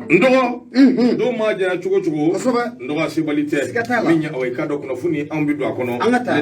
N dɔgɔ, don maa janya cogo cogo, Kosɛbɛ. N dɔgɔ, sebali tɛ. Siga t'a la. Min ye aw ye, k'a dɔn kunnafoni anw bɛ don a kɔnɔ. An ka taa.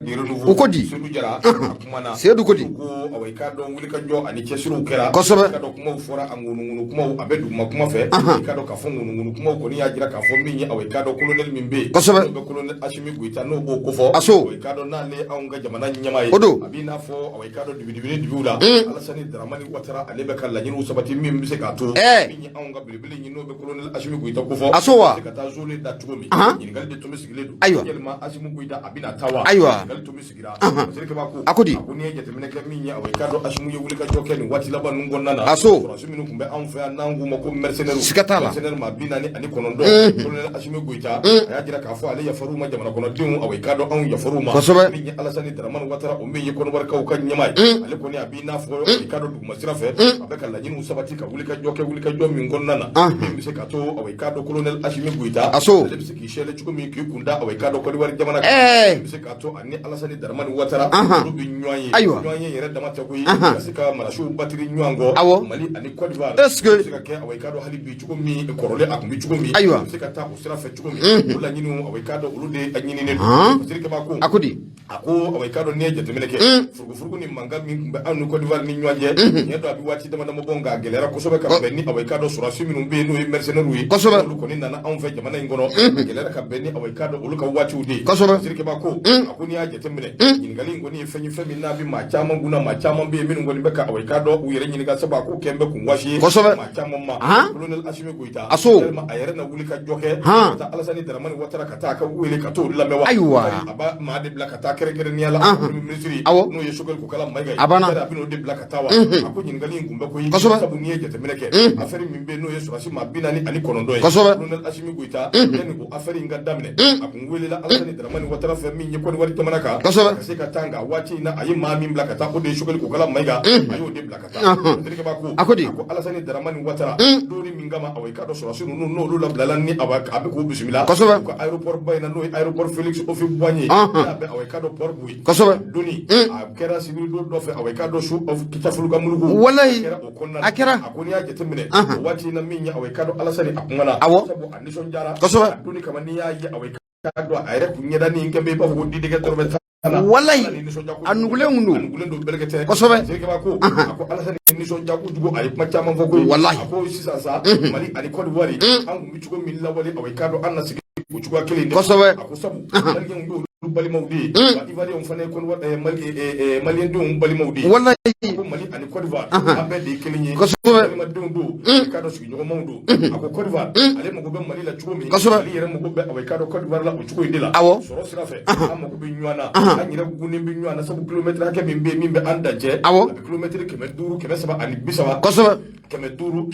Lundi U ko di? Seydou Jara a kumana. Seydou ko di? Ko awa, i k'a dɔn wulikajɔ ani cɛsiriw kɛra. Kosɛbɛ. I k'a dɔn kumaw fɔra, a ŋunuŋunu kumaw, a bɛ duguma kuma fɛ. I k'a dɔn k'a fɔ ŋunuŋunu kumaw kɔni y'a jira k'a fɔ min ye, awa, i k'a dɔn colonel min bɛ yen, Kosɛbɛ. n'o bɛ colonel Assimi Goïta, n'o b'o kofɔ. Aso. Awa, i k'a dɔn n'ale ye anw ka jamana ɲɛmaa ye, O don. a b'i n'a fɔ, awa, i k'a dɔn dibidibini dibiw la, Alassane Dramane Ouattara, ale bɛ ka laɲiniw sabati min bɛ se k'a to min ye anw ka belebele ye, n'o bɛ colonel Assimi Goïta kofɔ, Aso wa? a bɛ se ka taa zone da cogo min. Ɲininkali de tun bɛ sigilen don. Yalima Assimi Goïta, a bɛna taa wa? Ɲininkali tun bɛ sigira. Waziri Kaba ko, A ko di? A ko n'i ye jateminɛ kɛ, min ye, awa, i k'a dɔn Assimi ye wulikajɔ kɛ nin waati laban ninnu kɔnɔna na. Aso. Sɔrɔdasi minnu tun bɛ anw fɛ yan, n'an k'u ma ko mercenaires, Siga t'a la. Mercenaires maa 49, colonel Assimi Goïta, a y'a jira k'a fɔ ale yafar'u ma, jamana kɔnɔdenw, awa, i k'a dɔn anw yafar'u ma. Min ye Alassane Dramane Ouattara, o min ye Kɔnɔwarikaw ka ɲɛmaa ye, ale kɔni a b'i n'a fɔ, i k'a dɔn duguma sira fɛ, a bɛ ka laɲiniw sabati ka wulikajɔ kɛ, wulikajɔ min kɔnɔna na, min bɛ se ka to, awa, i k'a dɔn colonel Assimi Goïta, Aso. ale bɛ se k'i sɛlɛ cogo min, k'i kun da, awa, i k'a dɔn Côte d'Ivoire jamana kan, min bɛ se k'a to ani Alassane Dramane Ouattara, olu bɛ ɲɔgɔn ye. Ɲɔgɔn ye yɛrɛ dama tɛ koyi, ka se ka marasiw batiri ɲɔgɔn kɔ, Mali ani Côte d'Ivoire, bɛ se ka kɛ, awa, i k'a dɔn hali bi cogo min kɔrɔlen a tun bɛ cogo min, a bɛ se ka taa o sira fɛ cogo min, o laɲiniw, awa, i k'a dɔn olu de ɲininen don. Waziri Kaba ko, A ko di? A ko, awa, i k'a dɔn n'i ye jateminɛ kɛ, furugufurugu ni mankan min tun bɛ anw ni Côte d'Ivoire ni ɲɔgɔn cɛ, tiɲɛ don a bɛ waati dama dama bɔ, nka a gɛlɛyara kosɛbɛ ka bɛn ni, awa, i k'a dɔn sɔrɔdasi minnu bɛ yen, n'o ye mercenaires ye, olu kɔni nana anw fɛ jamana in kɔnɔ, a gɛlɛyara ka bɛn ni, awa, i k'a dɔn olu ka waatiw de ye. Waziri Kaba ko, a ko n'i y'a jateminɛ, ɲininkali in kɔni ye fɛn ye, fɛn min n'a bɛ maa caman kunna, maa caman bɛ yen minnu kɔni bɛ ka, awa, i k'a dɔn u yɛrɛ ɲininka, sabu a ko kɛn bɛ kun wasi ye maa caman ma. Colonel Assimi Goïta, Aso. yalima a yɛrɛ na wuli ka jɔ kɛ ka taa Alassane Dramane Ouattara, ka taa a ka wele ka t'olu lamɛn wa? A b'a maa de bila ka taa kɛrɛnkɛrɛnnenya la, premier ministre, n'o ye Choguel Kokalla Maïga ye. A banna. Yali a bɛn'o de bila ka taa wa? A ko ɲininkali in kun bɛ koyi, sabu n'i ye jateminɛ kɛ, affaire min bɛ yen, n'o ye sɔrɔdasi maa 49 ye, colonel Assimi Goïta, yanni o affaire in ka daminɛ, a kun welela Alassane Dramane Ouattara fɛ, min ye Côte d'Ivoire jamana kan, ka se ka taa. Nka waati in na, a ye maa min bila ka taa, o de ye Choguel Kokalla Maïga, a y'o de bila ka taa. Waziri Kaba ko, A ko di? A ko Alassane Dramane Ouattara, donni min kama, awa, i k'a dɔn sɔrɔdasi ninnu, n'olu labilala ni, awa, a bɛ k'u bisimila u ka aéroport ba in na, n'o ye aéroport Félix Houphouët-Boigny ye, n'a bɛ, awa, i k'a dɔn Port Boué. Donni a kɛra sibiri don dɔ fɛ, awa, i k'a dɔn su Kitafulu ka mulugu, a kɛra o kɔnɔna na. A kɛra. A ko n'i y'a jateminɛ, o waati in na, min ye, awa, i k'a dɔn Alassane a kumana, sabu a nisɔndiyara. A donni kama, n'i y'a ye, awa, i k'a dɔn a yɛrɛ kun ɲɛda ni kɛ bɛ i b'a fɔ ko didɛgɛ dɔrɔmɛ tan na. Walayi. Ala nisɔndiya kojugu. A nugulen kun don. A nugulen don bɛlɛkɛtɛ. Waziri Kaba ko, a ko Alassane nisɔndiya kojugu, a ye kuma caman fɔ koyi. A ko sisan sa, Mali ani Côte d'Ivoire, an kun bɛ cogo min lawale, awa, i k'a dɔn an na sigi o cogoya kelen de. A ko sabu Maliyɛnw y'olu balimaw de ye, wa Ivoiriyɛnw fana ye Côte d'Ivoire, Mali, Maliyɛndenw balimaw de ye. A ko Mali ani Côte d'Ivoire, an bɛɛ de ye kelen ye. Balimadenw don, i k'a dɔn sigiɲɔgɔnmaw don. A ko Côte d'Ivoire, ale mago bɛ Mali la cogo min, Mali yɛrɛ mago bɛ, awa, i k'a dɔn Côte d'Ivoire la o cogo in de la. Sɔrɔ sira fɛ, an mago bɛ ɲɔgɔn na, an yɛrɛ gunnen bɛ ɲɔgɔn na, sabu kilomɛtiri hakɛ min bɛ yen min bɛ an dancɛ, a bɛ kilomɛtiri 500, 330, 500 ani 32,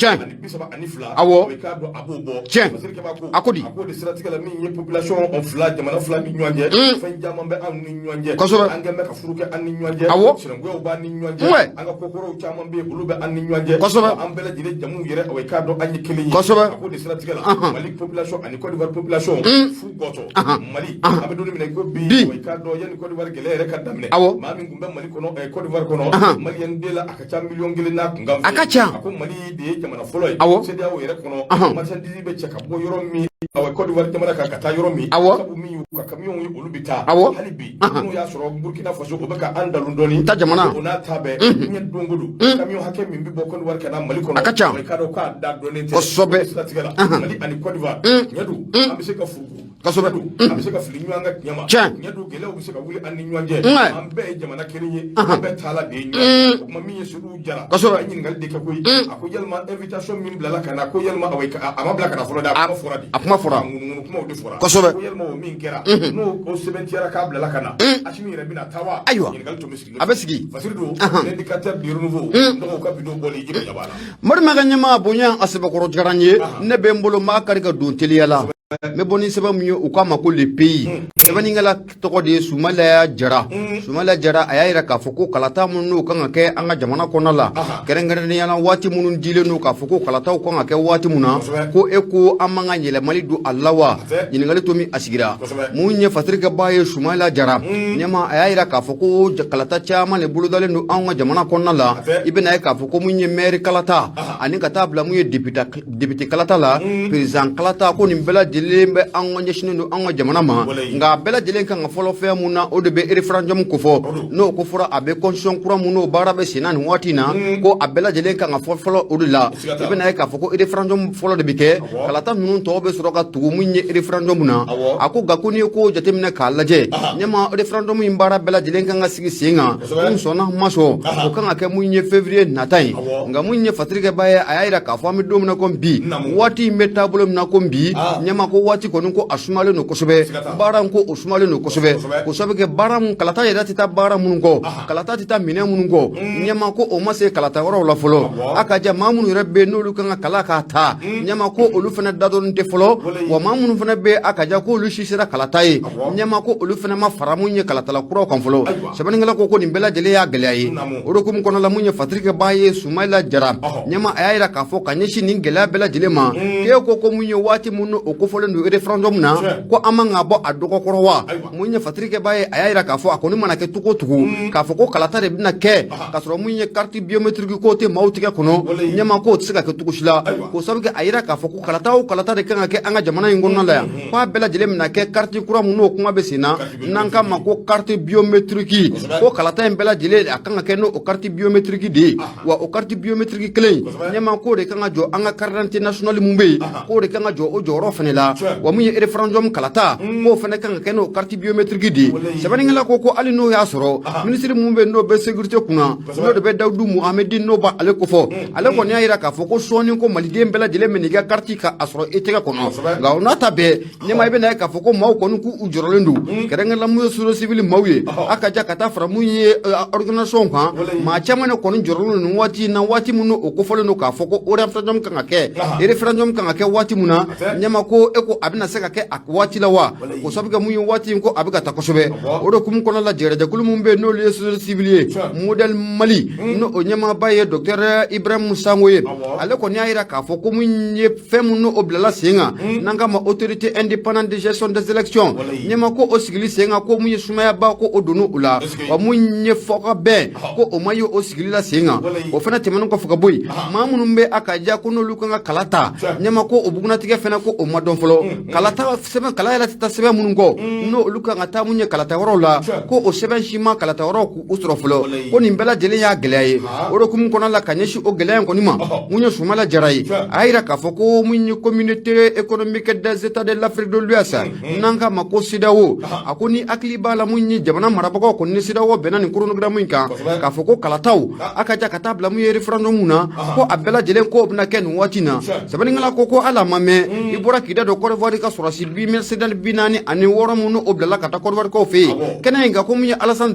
i k'a dɔn a b'o bɔ. Waziri Kaba ko, A ko di? A k'o de siratigɛ la, min ye population fila, jamana fila ni ɲɔgɔn cɛ, fɛn caman bɛ anw ni ɲɔgɔn cɛ. An kɛn bɛ ka furu kɛ an ni ɲɔgɔn cɛ. Sinankuyaw b'an ni ɲɔgɔn cɛ. An ka kokɔrɔw caman bɛ yen, olu bɛ an ni ɲɔgɔn cɛ. An bɛɛ lajɛlen jamuw yɛrɛ, awa, i k'a dɔn an ye kelen ye. A k'o de siratigɛ la, Mali population ani Côte d'Ivoire population fu gɔtɔ. Mali, an bɛ don min na i ko bi, awa, i k'a dɔn yanni Côte d'Ivoire gɛlɛya yɛrɛ ka daminɛ, maa min tun bɛ Mali kɔnɔ, Côte d'Ivoire kɔnɔ, Maliyɛn den la, a ka ca miliyɔn 1 n'a kunkan fɛ. A ka ca. A ko Mali de ye jamana fɔlɔ ye CEDEAO yɛrɛ kɔnɔ, marchandise bɛ cɛ ka bɔ yɔrɔ min, awa, Côte d'Ivoire jamana kan ka taa yɔrɔ min, sabu min y'u ka camion ye, olu bɛ taa. Hali bi n'o y'a sɔrɔ Burkina Faso, o bɛ ka an dalon dɔɔni Ta jamana. O n'a ta bɛɛ, diɲɛ don o don, camion hakɛ min bɛ bɔ Côte d'Ivoire ka na Mali kɔnɔ, A ka ca. i k'a dɔn k'a da dɔnnen tɛ. Kosɛbɛ. O siratigɛ la, Mali ani Côte d'Ivoire, tiɲɛ don an bɛ se ka furuku, tiɲɛ don an bɛ se ka fili ɲɔgɔn ka tiɲɛ ma, tiɲɛ don gɛlɛyaw bɛ se ka wuli an ni ɲɔgɔn cɛ. An bɛɛ ye jamana kelen ye, an bɛɛ taala de ye ɲɔgɔn ye. O kuma, min ye Seydou Jara, a ye ɲininkali de kɛ koyi. A ko yalima invitation min bilala ka na, ko yalima, awɔ, a ma bila ka na fɔlɔ dɛ, a kuma fɔra de. A kuma fɔra. A ŋunuŋunu kumaw de fɔra. Ko yalima o min kɛra, n'o o sɛbɛntiyara k'a bilala ka na, Assimi yɛrɛ bɛna taa wa? Ɲininkali tun bɛ sigi. A bɛ sigi. Fasiri don, l'indicateur du renouveau, dɔgɔw ka vidéo bɔli, i bɛ jaba la. Mori ma ka ɲɛmaa bonya a sɛbɛkɔrɔ diyara n ye. Ne bɛ n bolo n b'a kari ka don teliya la. N bɛ bɔ ni sɛbɛn min ye, u k'a ma ko Le Pays. Sɛbɛnnikɛla tɔgɔ de ye Sumala Jara. Sumala Jara, a y'a jira k'a fɔ ko kalata minnu n'o kan ka kɛ an ka jamana kɔnɔ la, kɛrɛnkɛrɛnnenya la waati minnu dilen don k'a fɔ ko kalataw kan ka kɛ waati min na, ko e ko an man ka yɛlɛmali don a la wa? Ɲininkali to min a sigira, mun ye fasirikɛbaa ye Sumala Jara ɲɛma, a y'a jira k'a fɔ ko kalata caman de bolodalen don an ka jamana kɔnɔna la. I bɛna ye k'a fɔ ko mun ye mɛri kalata ani ka taa bila mun ye député kalata la, président kalata, ko nin bɛɛ lajɛlen bɛ an ka ɲɛsinnen don an ka jamana ma. Nka a bɛɛ lajɛlen kan ka fɔlɔ fɛn mun na, o de bɛ référendum kofɔ. N'o ko fɔra, a bɛ constitution kura mun n'o baara bɛ sen na nin waati in na, ko a bɛɛ lajɛlen kan ka fɔ fɔlɔ o de la. I bɛna ye k'a fɔ ko référendum fɔlɔ de bɛ kɛ, kalata ninnu tɔw bɛ sɔrɔ ka tugu mun ye référendum na. A ko nka ko n'i ye ko jateminɛ k'a lajɛ, ɲɛma, référendum in baara bɛɛ lajɛlen kan ka sigi sen kan, n sɔnna ma sɔn, o kan ka kɛ mun ye février nata ye. Nka mun ye fasirikɛbaa ye, a y'a jira k'a fɔ an bɛ don min na ko bi, waati in bɛ taabolo min na ko bi, ɲɛma, ko waati kɔni ko a sumalen don kosɛbɛ, baara ko o sumalen don kosɛbɛ, k'o sababu kɛ baara mun kalata yɛrɛ tɛ taa baara minnu kɔ, kalata tɛ taa minɛn minnu kɔ, ɲɛma, ko o ma se kalata yɔrɔw la fɔlɔ. A ka ja maa minnu yɛrɛ bɛ yen n'olu kan ka kala k'a ta, ɲɛma, ko olu fana dadɔnnen tɛ fɔlɔ. Wa maa minnu fana bɛ, a ka ja ko olu si sera kalata ye, ɲɛma, ko olu fana ma fara mun ye kalatala kuraw kan fɔlɔ. Sɛbɛnnikɛla ko nin bɛɛ lajɛlen y'a gɛlɛya ye. O de hukumu kɔnɔ la, mun ye fasirikɛbaa ye Sumayila Jara ɲɛma, a y'a jira k'a fɔ ka ɲɛsin nin gɛlɛya bɛɛ lajɛlen ma, k'e ko mun ye waati mun o kofɔlen don référendum na, ko an man ka bɔ a dɔgɔkɔrɔ wa? Mun ye fasirikɛbaa ye, a y'a jira k'a fɔ a kɔni mana kɛ cogo o cogo, k'a fɔ ko kalata de bɛna kɛ k'a sɔrɔ mun ye carte biométrique ko tɛ maaw tigɛ kɔnɔ, ɲɛma, k'o tɛ se ka kɛ cogo si la. K'o sababu kɛ, a yira k'a fɔ ko kalata o kalata de kan ka kɛ an ka jamana in kɔnɔna la yan, k'a bɛɛ lajɛlen bɛna kɛ carte kura mun n'o kuma bɛ sen na, n'an k'a ma ko carte biométrique, ko kalata in bɛɛ lajɛlen a kan ka kɛ n'o carte biométrique de ye. Wa o carte biométrique kelen, ɲɛma, k'o de kan ka jɔ an ka carte d'identité nationale mun bɛ yen, k'o de kan ka jɔ o jɔyɔrɔ fana la. Wa mun ye référendum kalata, k'o fana kan ka kɛ n'o carte biométrique de ye. Sɛbɛnnikɛla ko hali n'o y'a sɔrɔ minisiri mun bɛ yen n'o bɛ sécurité kunna, n'o de bɛ Dawudu Muhamedi, n'o b'ale kofɔ, ale kɔni y'a jira k'a fɔ ko sɔɔni ko maliden bɛɛ lajɛlen bɛ n'i ka carte ka a sɔrɔ i tɛgɛ kɔnɔ. Nka o n'a ta bɛɛ, ɲɛma, i bɛna ye k'a fɔ ko maaw kɔni k'u jɔrɔlen don, kɛrɛnkɛrɛnla mun ye société civile maaw ye, a ka ja ka taa fara mun ye organisation kan, maa caman de kɔni jɔrɔlen don nin waati in na. Waati min o kofɔlen don k'a fɔ ko référendum kan ka kɛ, référendum kan ka kɛ waati min na, ɲɛma, ko e ko a bɛna se ka kɛ a waati la wa? K'o sababu kɛ mun ye waati in ko a bɛ ka taa kosɛbɛ. O de hukumu kɔnɔna la, jɛrɛjɛkulu min bɛ yen n'olu ye société civile ye, modèle Mali, n'o o ɲɛmaaba ye docteur Ibrahim Sango ye, ale kɔni y'a jira k'a fɔ ko mun ye fɛn min n'o bilala sen kan, n'an k'a ma autorité indépendante de gestion des élections, ɲɛma, ko o sigili sen kan, ko mun ye sumayaba ko o donna o la. Wa mun ye fɔkabɛn, ko o ma ye o sigili la sen kan. O fana tɛmɛnen kɔfɛ ka bɔ yen, maa minnu bɛ a ka ja ko n'olu kan ka kala ta, ɲɛma, ko o bugunnatigɛ fana ko o ma dɔn fɔlɔ. Kalata sɛbɛn, kala yɛrɛ tɛ taa sɛbɛn minnu kɔ, n'olu kan ka taa mun ye kalata yɔrɔw la, ko o sɛbɛn si ma kalata yɔrɔw k'u sɔrɔ fɔlɔ. Ko nin bɛɛ lajɛlen y'a gɛlɛya ye. O de hukumu kɔnɔna la, ka ɲɛsin o gɛlɛya in kɔni ma, mun ye Sumala Jara ye, a y'a jira k'a fɔ ko mun ye Communauté économique des États de l'Afrique de l'Ouest, n'an k'a ma ko CEDEAO, a ko ni hakili b'a la, mun ye jamana marabagaw kɔni ni CEDEAO bɛnna nin chronogramme in kan, k'a fɔ ko kalataw a ka ja ka taa bila mun ye référendum na, ko a bɛɛ lajɛlen ko bɛna kɛ nin waati na. Sɛbɛnnikɛla ko hali a ma mɛn, i bɔra k'i da don Côte d'Ivoire ka sɔrɔdasi mercenaires 46 minnu o bilala ka taa Côte d'Ivoire kaw fɛ yen kɛnɛ in kan, ko mun ye Alassane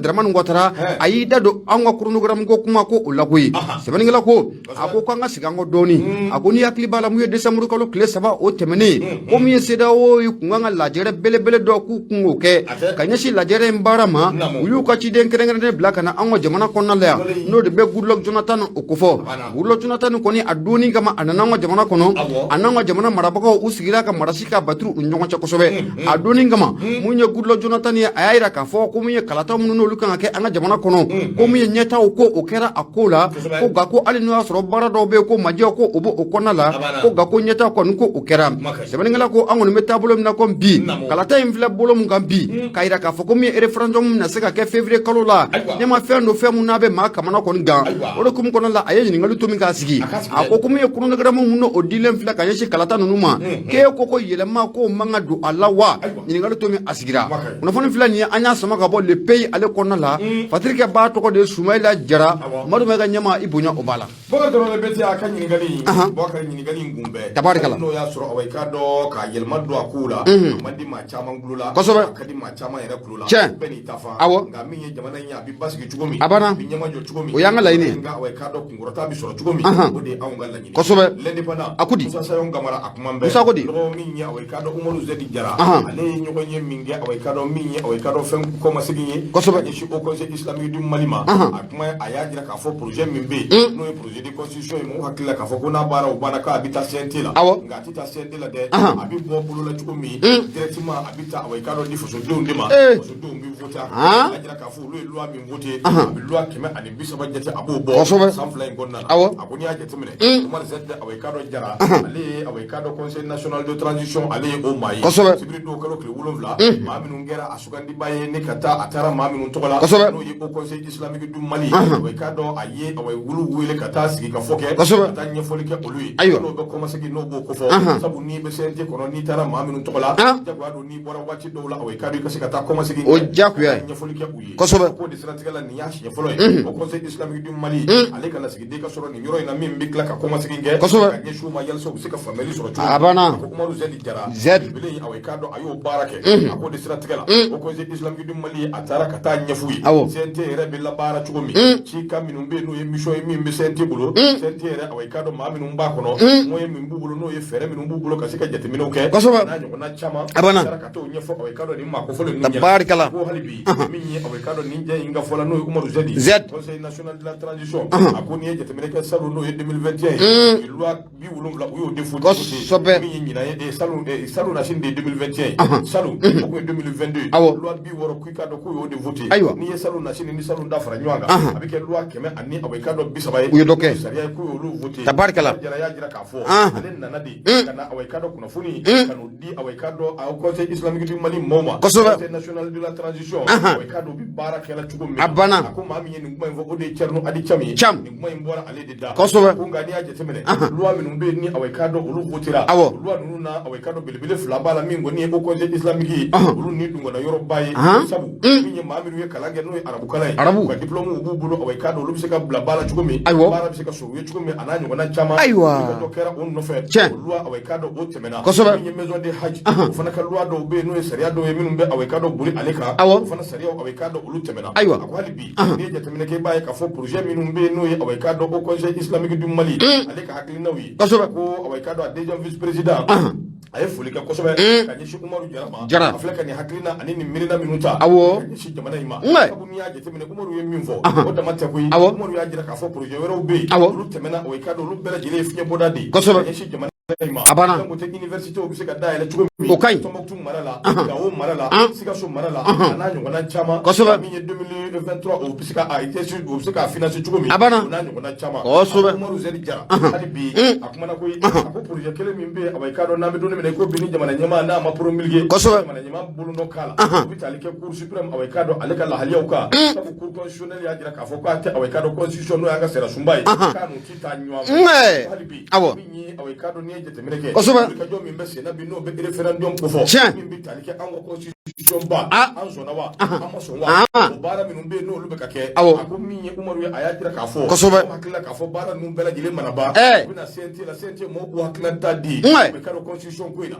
Dramane Ouattara, a y'i da don an ka chronogramme ko kuma ko o la koyi. Sɛbɛnnikɛla ko, a ko k'an ka segin an kɔ dɔɔni. A ko ni hakili b'a la, mun ye décembre kalo tile 3 o tɛmɛnen, ko mun ye CEDEAO ye kun kan ka lajɛrɛ belebele dɔ k'u kun k'o kɛ ka ɲɛsin lajɛrɛ in baara ma, u y'u ka ciden kɛrɛnkɛrɛnnen bila ka na an ka jamana kɔnɔna la yan, n'o de bɛ Goodluck Jonathan o kofɔ. Goodluck Jonathan kɔni, a donni kama a nana an ka jamana kɔnɔ, a n'an ka jamana marabagaw u sigira ka marasi ka baturu u ni ɲɔgɔn cɛ kosɛbɛ. A donni kama, mun ye Goodluck Jonathan ye, a y'a jira k'a fɔ ko mun ye kalata minnu n'olu kan ka kɛ an ka jamana kɔnɔ, ko mun ye ɲɛtaw ko o kɛra a ko la, ko nka ko hali n'o y'a sɔrɔ baara dɔw bɛ yen ko majɛw ko o b'o o kɔnɔna la, ko nka ko ɲɛtaw kɔni ko o kɛra. Sɛbɛnnikɛla ko an kɔni bɛ taabolo min na ko bi, kalata in filɛ bolo mun kan bi, k'a jira k'a fɔ ko min ye référendum bɛna se ka kɛ février kalo la, ɲɛma, fɛn don fɛn mun n'a bɛ maa kamana kɔni gan. O de hukumu kɔnɔna la, a ye ɲininkali to min k'a sigi, a ko min ye chronogramme mun n'o dilen filɛ ka ɲɛsin kalata ninnu ma, k'e ko yɛlɛma ko man ka don a la wa? Ɲininkali to min a sigira. Kunnafoni filɛ nin ye, an y'a sama ka bɔ Le Pays ale kɔnɔna la. Fasirikɛ b'a tɔgɔ de ye Sumayila Jara. Madu ma ka ɲɛma, i bonya o b'a la. Bɔkari Tarawele Bɛti, a ka ɲininkali, Bɔkari, ɲininkali in kun bɛɛ Tabarikala. N'o y'a sɔrɔ awa i k'a dɔn ka yɛlɛma don a kow la, a man di maa caman tulo la. A ka di maa caman yɛrɛ tulo la. Bɛɛ n'i ta fan. Nka min ye jamana in ye, a bɛ basigi cogo min, A banna. a bɛ ɲɛmajɔ cogo min, O y'an ka laɲini ye. Nka awa i k'a dɔn kunkɔrɔta bɛ sɔrɔ cogo min, o de ye anw ka laɲini. Kosɛbɛ. L'Indépendant. A ko di? Musa Sayon Kamara, a kuma bɛɛ. Musa ko di? Lɔgɔ min Min ye, awa, i k'a dɔn, Umaru Zedi Jara, ale ye ɲɔgɔn ye min kɛ, awa, i k'a dɔn, min ye, awa, i k'a dɔn, fɛn kɔmasegin ye ka ɲɛsin Haut Conseil islamique du Mali ma. A kuma, a y'a jira k'a fɔ projet min bɛ yen, n'o ye projet de constitution ye, mɔgɔw hakili la k'a fɔ ko n'a baara o banna, k'a bɛ taa CNT la. Nka a tɛ taa CNT la dɛ, a bɛ bɔ bolo la cogo min, directement a bɛ taa, awa, i k'a dɔn, di fasodenw de ma. Fasodenw bɛ voter a kan. A jira k'a fɔ olu ye loi min voter, a bɛ loi 130 jate, a b'o bɔ san 2 in kɔnɔna na. A ko n'i y'a jateminɛ, Umaru Zedi, awa, i k'a dɔn, Jara, ale ye, awa, i k'a dɔn, Conseil national de transition, ale ye o maa ye. Sibiri don kalo tile 7, maa minnu kɛra a sugandiba ye, ne ka taa, a taara maa minnu tɔgɔ la, n'o ye Haut Conseil islamique du Mali, awa, i k'a dɔn, a ye, awa, olu wele ka taa sigi ka fɔ kɛ, ka taa ɲɛfɔli kɛ olu ye. N'o bɛ kɔmasegin, n'o b'o kofɔ, sabu n'i bɛ CNT kɔnɔ, n'i taara maa minnu tɔgɔ la, jagoya don n'i bɔra waati dɔw la, awa, i k'a dɔn, i ka se ka taa kɔmasegin O jagoya ye. ɲɛfɔli kɛ u ye. K'o de siratigɛ la, nin y'a siɲɛ fɔlɔ ye Haut Conseil islamique du Mali, ale ka lasigiden ka sɔrɔ nin yɔrɔ in na, min bɛ tila ka kɔmasegin kɛ ka ɲɛsin u ma, yalisa u bɛ se ka faamuyali sɔrɔ cogo A banna. A ko Umaru Zedi Jara Zed. belebele in, awa, i k'a dɔn, a y'o baara kɛ. A k'o de siratigɛ la, Haut Conseil islamique du Mali, a taara ka taa ɲɛf'u ye CNT yɛrɛ bɛ labaara cogo min, cikan minnu bɛ yen, n'o ye mission ye min bɛ CNT bolo, CNT yɛrɛ, awa, i k'a dɔn, maa minnu b'a kɔnɔ, moyen min b'u bolo, n'o ye fɛɛrɛ minnu b'u bolo ka se ka jateminɛw kɛ, n'a ɲɔgɔnna caman. A banna. A taara ka t'o ɲɛfɔ, awa, i k'a dɔn, nin maa kofɔlen ninnu ɲɛna. Tabarikala. Ko hali bi, min ye, awa, i k'a dɔn, nin jɛ in ka fɔ la, n'o ye Umaru Zedi Zed. Conseil national de la transition, a ko n'i ye jateminɛ kɛ, salon, n'o ye 2021 ye, u ye loi 70, u y'o de voté. Min ye ɲinan ye, salon, salon nasini de ye 2021 ye, salon o tun ye 2022, loi 60, k'i k'a dɔn k'u y'o de voté. N'i ye salon nasini ni salon da fara ɲɔgɔn kan, a bɛ kɛ loi kɛmɛ ani, awa, i k'a dɔn, 30 ye. U ye dɔ kɛ. Sariya ye k'u y'olu voté. Tabarikala. Jara y'a jira k'a fɔ ale nana de ka na, awa, i k'a dɔn, kunnafoni ka n'o di, awa, i k'a dɔn, a Conseil islamique du Mali mɔɔw ma. Conseil national de la transition, awa, i k'a dɔn, u bɛ baara kɛla cogo min. A banna. A ko maa min ye nin kuma in fɔ, o de ye Thierno Hady Thiam ye. Thiam. Nin kuma in bɔra ale de da. Ko nka n'i y'a jateminɛ, loi minnu bɛ yen ni, awa, i k'a dɔn, olu votera, loi ninnu na, awa, i k'a dɔn, belebele fila b'a la, min kɔni ye Haut Conseil islamique ye, olu ni dungɔnna yɔrɔba ye, sabu min ye maa minnu ye kalan kɛ, n'o ye arabu kalan ye, Arabu. u ka diplôme b'u bolo, awa, i k'a dɔn, olu bɛ se ka bila ba la cogo min, baara bɛ se ka sɔrɔ u ye cogo min, a n'a ɲɔgɔnna caman. Wulikajɔ kɛra o nɔfɛ. O loi, awa, i k'a dɔn, o tɛmɛna. Min ye maison de hajj, o fana ka loi dɔw bɛ yen, n'o ye sariya dɔw ye minnu bɛ, awa, i k'a dɔn, boli ale kan, o fana sariyaw, awa, i k'a dɔn, olu tɛmɛna. A ko hali bi, n'i ye jateminɛ kɛ, i b'a ye k'a fɔ projet minnu bɛ yen, n'o ye, awa, i k'a dɔn, Haut Conseil islamique du Mali, ale ka hakilinaw ye. Ko, awa, i k'a dɔn, a deuxième vice président, a ye foli kɛ kosɛbɛ ka ɲɛsin Umaru Jara ma. Jara. A filɛ ka nin hakilina ani nin miirina minnu ta ka ɲɛsin jamana in ma. Sabu n'i y'a jateminɛ, Umaru ye min fɔ, o dama tɛ koyi. Umaru y'a jira k'a fɔ projet wɛrɛw bɛ yen, olu tɛmɛna, o i k'a dɔn, olu bɛɛ lajɛlen ye fiɲɛ bɔda de ye ka ɲɛsin jamana in ma. A banna. Dangote université, o bɛ se ka dayɛlɛ cogo min O ka ɲi. Tɔnbukutu mara la, Gawo mara la, Sikaso mara la, a n'a ɲɔgɔnna caman. Min ye 2023, o bɛ se ka a été o bɛ se k'a financer cogo min, A banna. o n'a ɲɔgɔnna caman. Umaru Zedi Jara, hali bi a kumana koyi. A ko projet kelen min bɛ yen, awa, i k'a dɔn, n'an bɛ don min na i ko bi, ni jamana ɲɛmaa n'a ma promulguer, jamana ɲɛmaa bolonɔ k'a la, o bɛ tali kɛ Cour suprême, awa, i k'a dɔn, ale ka lahaliyaw kan, sabu Cour constitutionnelle y'a jira k'a fɔ k'a tɛ, awa, i k'a dɔn, constitution, n'o y'an ka sariya sunba ye, k'a n'u ti taa ɲɔgɔn fɛ. Hali bi, min ye, awa, i k'a dɔn, n'i ye jateminɛ kɛ, wulikajɔ min bɛ sen na bi, n'o bɛ référendum kofɔ, min bɛ tali kɛ an ka constitution ba, an sɔnna wa, an ma sɔn wa, o baara minnu bɛ yen, n'olu bɛ ka kɛ, a ko min ye Umaru ye, a y'a jira k'a fɔ o hakili la k'a fɔ baara ninnu bɛɛ lajɛlen mana ban, u bɛna CNT la, CNT mɔgɔw k'u hakilina di, o i k'a dɔn, constitution ko in na,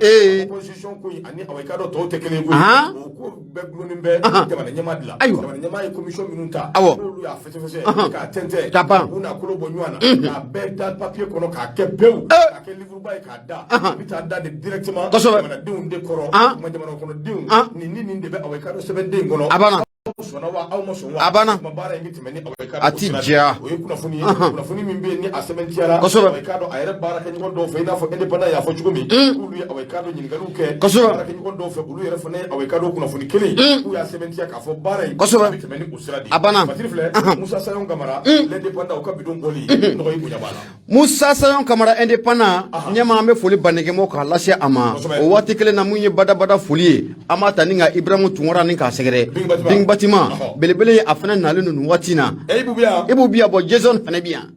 constitution ko in ani, awa, i k'a dɔn, tɔw tɛ kelen ye koyi. O ko bɛɛ gulonnen bɛ jamana ɲɛmaa de la. Jamana ɲɛmaa ye commission minnu ta, n'olu y'a fɛsɛfɛsɛ k'a tɛntɛn, Ka ban. k'u n'a kolo bɔ ɲɔgɔn na, k'a bɛɛ da papier kɔnɔ, k'a kɛ pewu, k'a kɛ livre ba ye k'a da, a bɛ taa da de directement jamanadenw de kɔrɔ. Kuma jamana kɔnɔdenw, nin ni nin de bɛ, awa, i k'a dɔn, sɛbɛnden in kɔnɔ. A banna. Aw sɔnna wa, aw ma sɔn wa? A banna. Kuma baara in bɛ tɛmɛ ni, awa, i k'a dɔn, A o ti sira de. diya. O ye kunnafoni ye, kunnafoni min bɛ yen ni a sɛbɛntiyara, awa, i k'a dɔn, a yɛrɛ baarakɛɲɔgɔn dɔw fɛ, i n'a fɔ indépendant y'a fɔ cogo min, k'olu ye, awa, i k'a dɔn, ɲininkaliw kɛ baarakɛɲɔgɔn dɔw fɛ, olu yɛrɛ fana ye, awa, i k'a dɔn, kunnafoni kelen, k'u y'a sɛbɛntiya k'a fɔ baara in a bɛ tɛmɛ ni o sira de ye. A banna. Fatiri filɛ, Musa Sayon Kamara, l'indépendant, o ka bidon bɔli nɔgɔ i bonya b'a la. Musa Sayon Kamara indépendant ɲɛma, an bɛ foli bandigɛmɔ k'a lase a ma. O waati kelen na, mun ye badabada foli ye, an b'a ta ni ka Ibrahimu Tunkara ni k'a sɛgɛrɛ. Bing Batima. Bing Batima belebele ye, a fana nalen don nin waati in na. Ibu bɛ yan. Ibu bi yan, bɔn, Jason fana bi yan.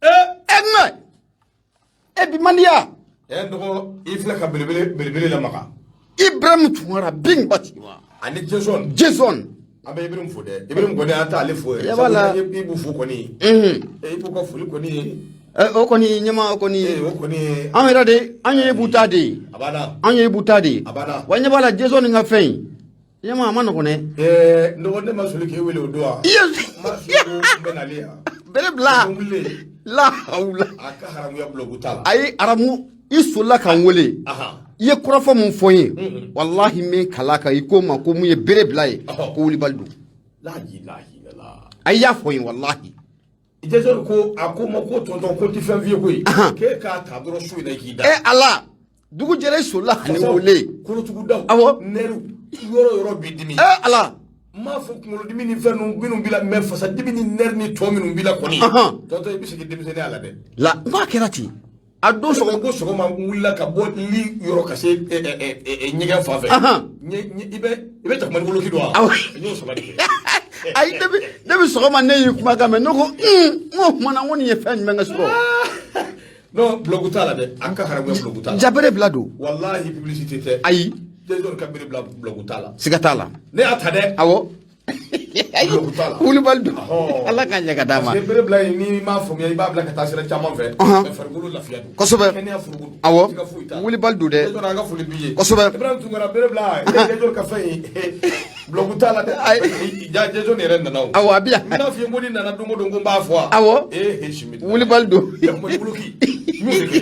Ɛ ŋɛ e bi man di ya. Ɛ, n dɔgɔ, i filɛ ka belebele belebele lamaga. Ibrahimu Tunkara, Bing Batima ani Jason. Jason. An bɛ Ibrahim fo dɛ, Ibrahim kɔni, an t'ale fo yɛrɛ. Ya b'a la. Sabu n'an ye Ibu fo kɔni, Ibu ka foli kɔni, O kɔni ɲɛma, o kɔni o kɔni an yɛrɛ de, an ye Ibu ta de ye. A banna. An ye Ibu ta de ye. A banna. Wa ɲɛ b'a la, Jason ka fɛn in ɲɛma, a ma nɔgɔn dɛ. N dɔgɔ, ne ma soli k'e wele o don wa? I ye N ma soli ko n bɛ nalen yan. Bere bila. N wulilen. La hawula. A ka haramuya bulɔku t'a la. Ayi, aramu, i solila ka n wele. I ye kɔrɔfɔ mun fɔ n ye, walahi, n bɛ kala kan, i ko n ma ko mun ye bere bila ye, ko wulibali don. La ilaha illallah. A y'a fɔ n ye, walahi. Jɛsɛri ko, a ko ma ko tonton, ko ti fɛn f'i ye koyi, k'e k'a ta dɔrɔn su in na i k'i da. E Ala, dugu jɛra, i solila ka ne wele. Kolotugudaw, nɛriw, yɔrɔ yɔrɔ b'i dimi. E Ala. N m'a fɔ kunkolodimi ni fɛn ninnu minnu b'i la, mais fasadimi ni nɛri ni tɔ minnu b'i la kɔni, tonton, i bɛ segin denmisɛnninya la dɛ. La, n k'a kɛra ten a don. Sɔgɔma ko sɔgɔma, n wulila ka bɔ li yɔrɔ ka se ɲɛgɛn fan fɛ. I bɛ jakumani woloki don wa? Awɔ. N y'o saba de kɛ. Ayi, depuis sɔgɔma ne y'i kumakan mɛn, ne ko n ko o tuma na, n ko nin ye fɛn jumɛn ka sɔrɔ? Non, blague t'a la dɛ, an ka haramuya, blague t'a la. Ja, bere bila don. Walahi, publicité tɛ. Ayi. Jɛsɛri ka bere bila, blague t'a la. Siga t'a la. Ne y'a ta dɛ. Blague t'a la. Wulibali don. Ala k'a ɲɛ ka d'a ma. Parce que bere bila in, n'i m'a faamuya, i b'a bila ka taa sira caman fɛ. Mais farikolo lafiya don. Kɛnɛya furugu don. Siga foyi t'a la. Wulibali don dɛ. Jɛsɛri, an ka foli b'i ye. Ibrahim Tunkara, bere bila, Jɛsɛri ka fɛn in, blague t'a la dɛ. Ja, Jɛsɛri yɛrɛ nana o. Awɔ, a bɛ yan. N bɛna f'i ye ko ni nana don o don, ko n b'a fɔ wa? Awɔ. Ee he, simi. Wulibali don. Jakumani woloki, n y'o de kɛ.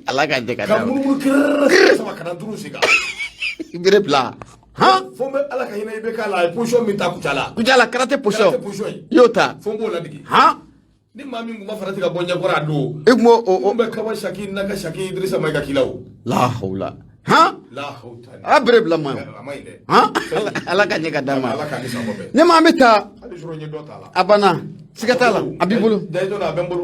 Ala k'a ɲɛ ka Ka d'a ma. munumunu kirrrr sama ka na duuru sen kan. Bere bila han. Fo n bɛ Ala ka hinɛ i bɛ k'a la, a ye position min ta Kucala. Kucala karate position. Karate position in. I y'o ta. Fo n b'o ladege. Ni maa min kun ma farati ka bɔ ɲɛkɔrɔ a don. I kun b'o o N bɛ Kawasaki Nagasaki Idrissa Mayiga k'i la o. La hawla, han. La hawla. A bere bila ma. A ma ɲi dɛ. Han, Ala ka ɲɛ ka d'a ma. Ala k'a ni san kɔfɛ. Ne ma, an bɛ taa. Hali sɔrɔ n ye dɔ ta la. A banna, siga t'a la, a b'i bolo. Dayidɔ a bɛ n bolo.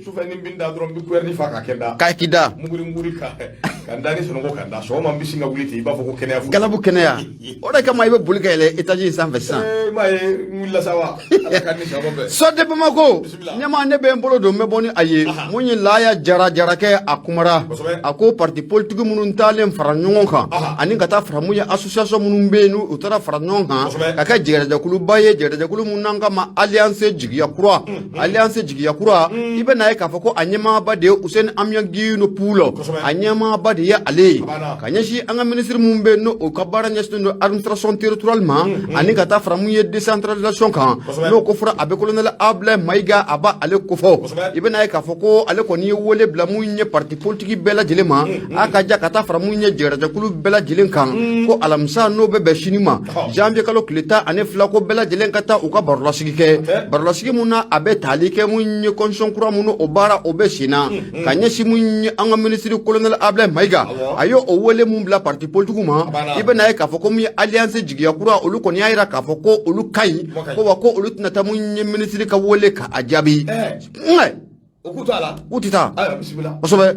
Sufɛ ni n bɛ n da dɔrɔn, n bɛ kuyɛri fa k'a kɛ n da. K'a k'i da. Muguri muguri ka n da ni sunɔgɔ ka n da. Sɔgɔma n bɛ sin ka wuli ten, i b'a fɔ ko kɛnɛya fu. Galabu kɛnɛya, o de kama i bɛ boli ka yɛlɛ étage in sanfɛ sisan. Ee, i m'a ye n wulila sa wa? Ala k'a ni san kɔfɛ. Sɔde Bamako. Bisimila. Ɲɛma, ne bɛ n bolo don, n bɛ bɔ ni a ye. Mun ye Laaya Jara Jarakɛ, a kumara. A ko parti politique minnu taalen fara ɲɔgɔn kan, ani ka taa fara mun ye association minnu bɛ yen, n'u taara fara ɲɔgɔn kan ka kɛ jɛgɛjɛkuluba ye, jɛgɛjɛkulu mun n'an kama Alliance Jigiya Kura. Alliance Jigiya Kura, i bɛ n'a ye k'a fɔ ko a ɲɛmaaba de ye Useni Amiɔn Gino Pulo. A ɲɛmaaba de ye ale ye. Ka ɲɛsin an ka minisiri mun bɛ yen, n'o o ka baara ɲɛsinnen don administration territoriale ma, ani ka taa fara mun ye décentralisation kan, n'o ko fɔra a bɛ colonel Ablaye Mayiga, a b'a ale kofɔ. I bɛ n'a ye k'a fɔ ko ale kɔni ye wele bila mun ye parti politique bɛɛ lajɛlen ma, a ka ja ka taa fara mun ye jɛgɛjɛkulu bɛɛ lajɛlen kan, ko alamisa, n'o bɛ bɛn sini ma, janvier kalo tile 12, ko bɛɛ lajɛlen ka taa u ka barolasigi kɛ, barolasigi mun na a bɛ tali kɛ mun ye constitution kura mun o baara o bɛ sen na. Ka ɲɛsin mun ye an ka minisiri colonel Ablaye Mayiga, a ye o wele mun bila parti politique ma, i bɛ n'a ye k'a fɔ ko mun ye Alliance Jigiya Kura, olu kɔni y'a jira k'a fɔ ko olu ka ɲi, ko wa ko olu tɛna taa mun ye minisiri ka wele ka a jaabi. O k'u t'a la. U tɛ taa. Ayiwa, bisimila. Kosɛbɛ.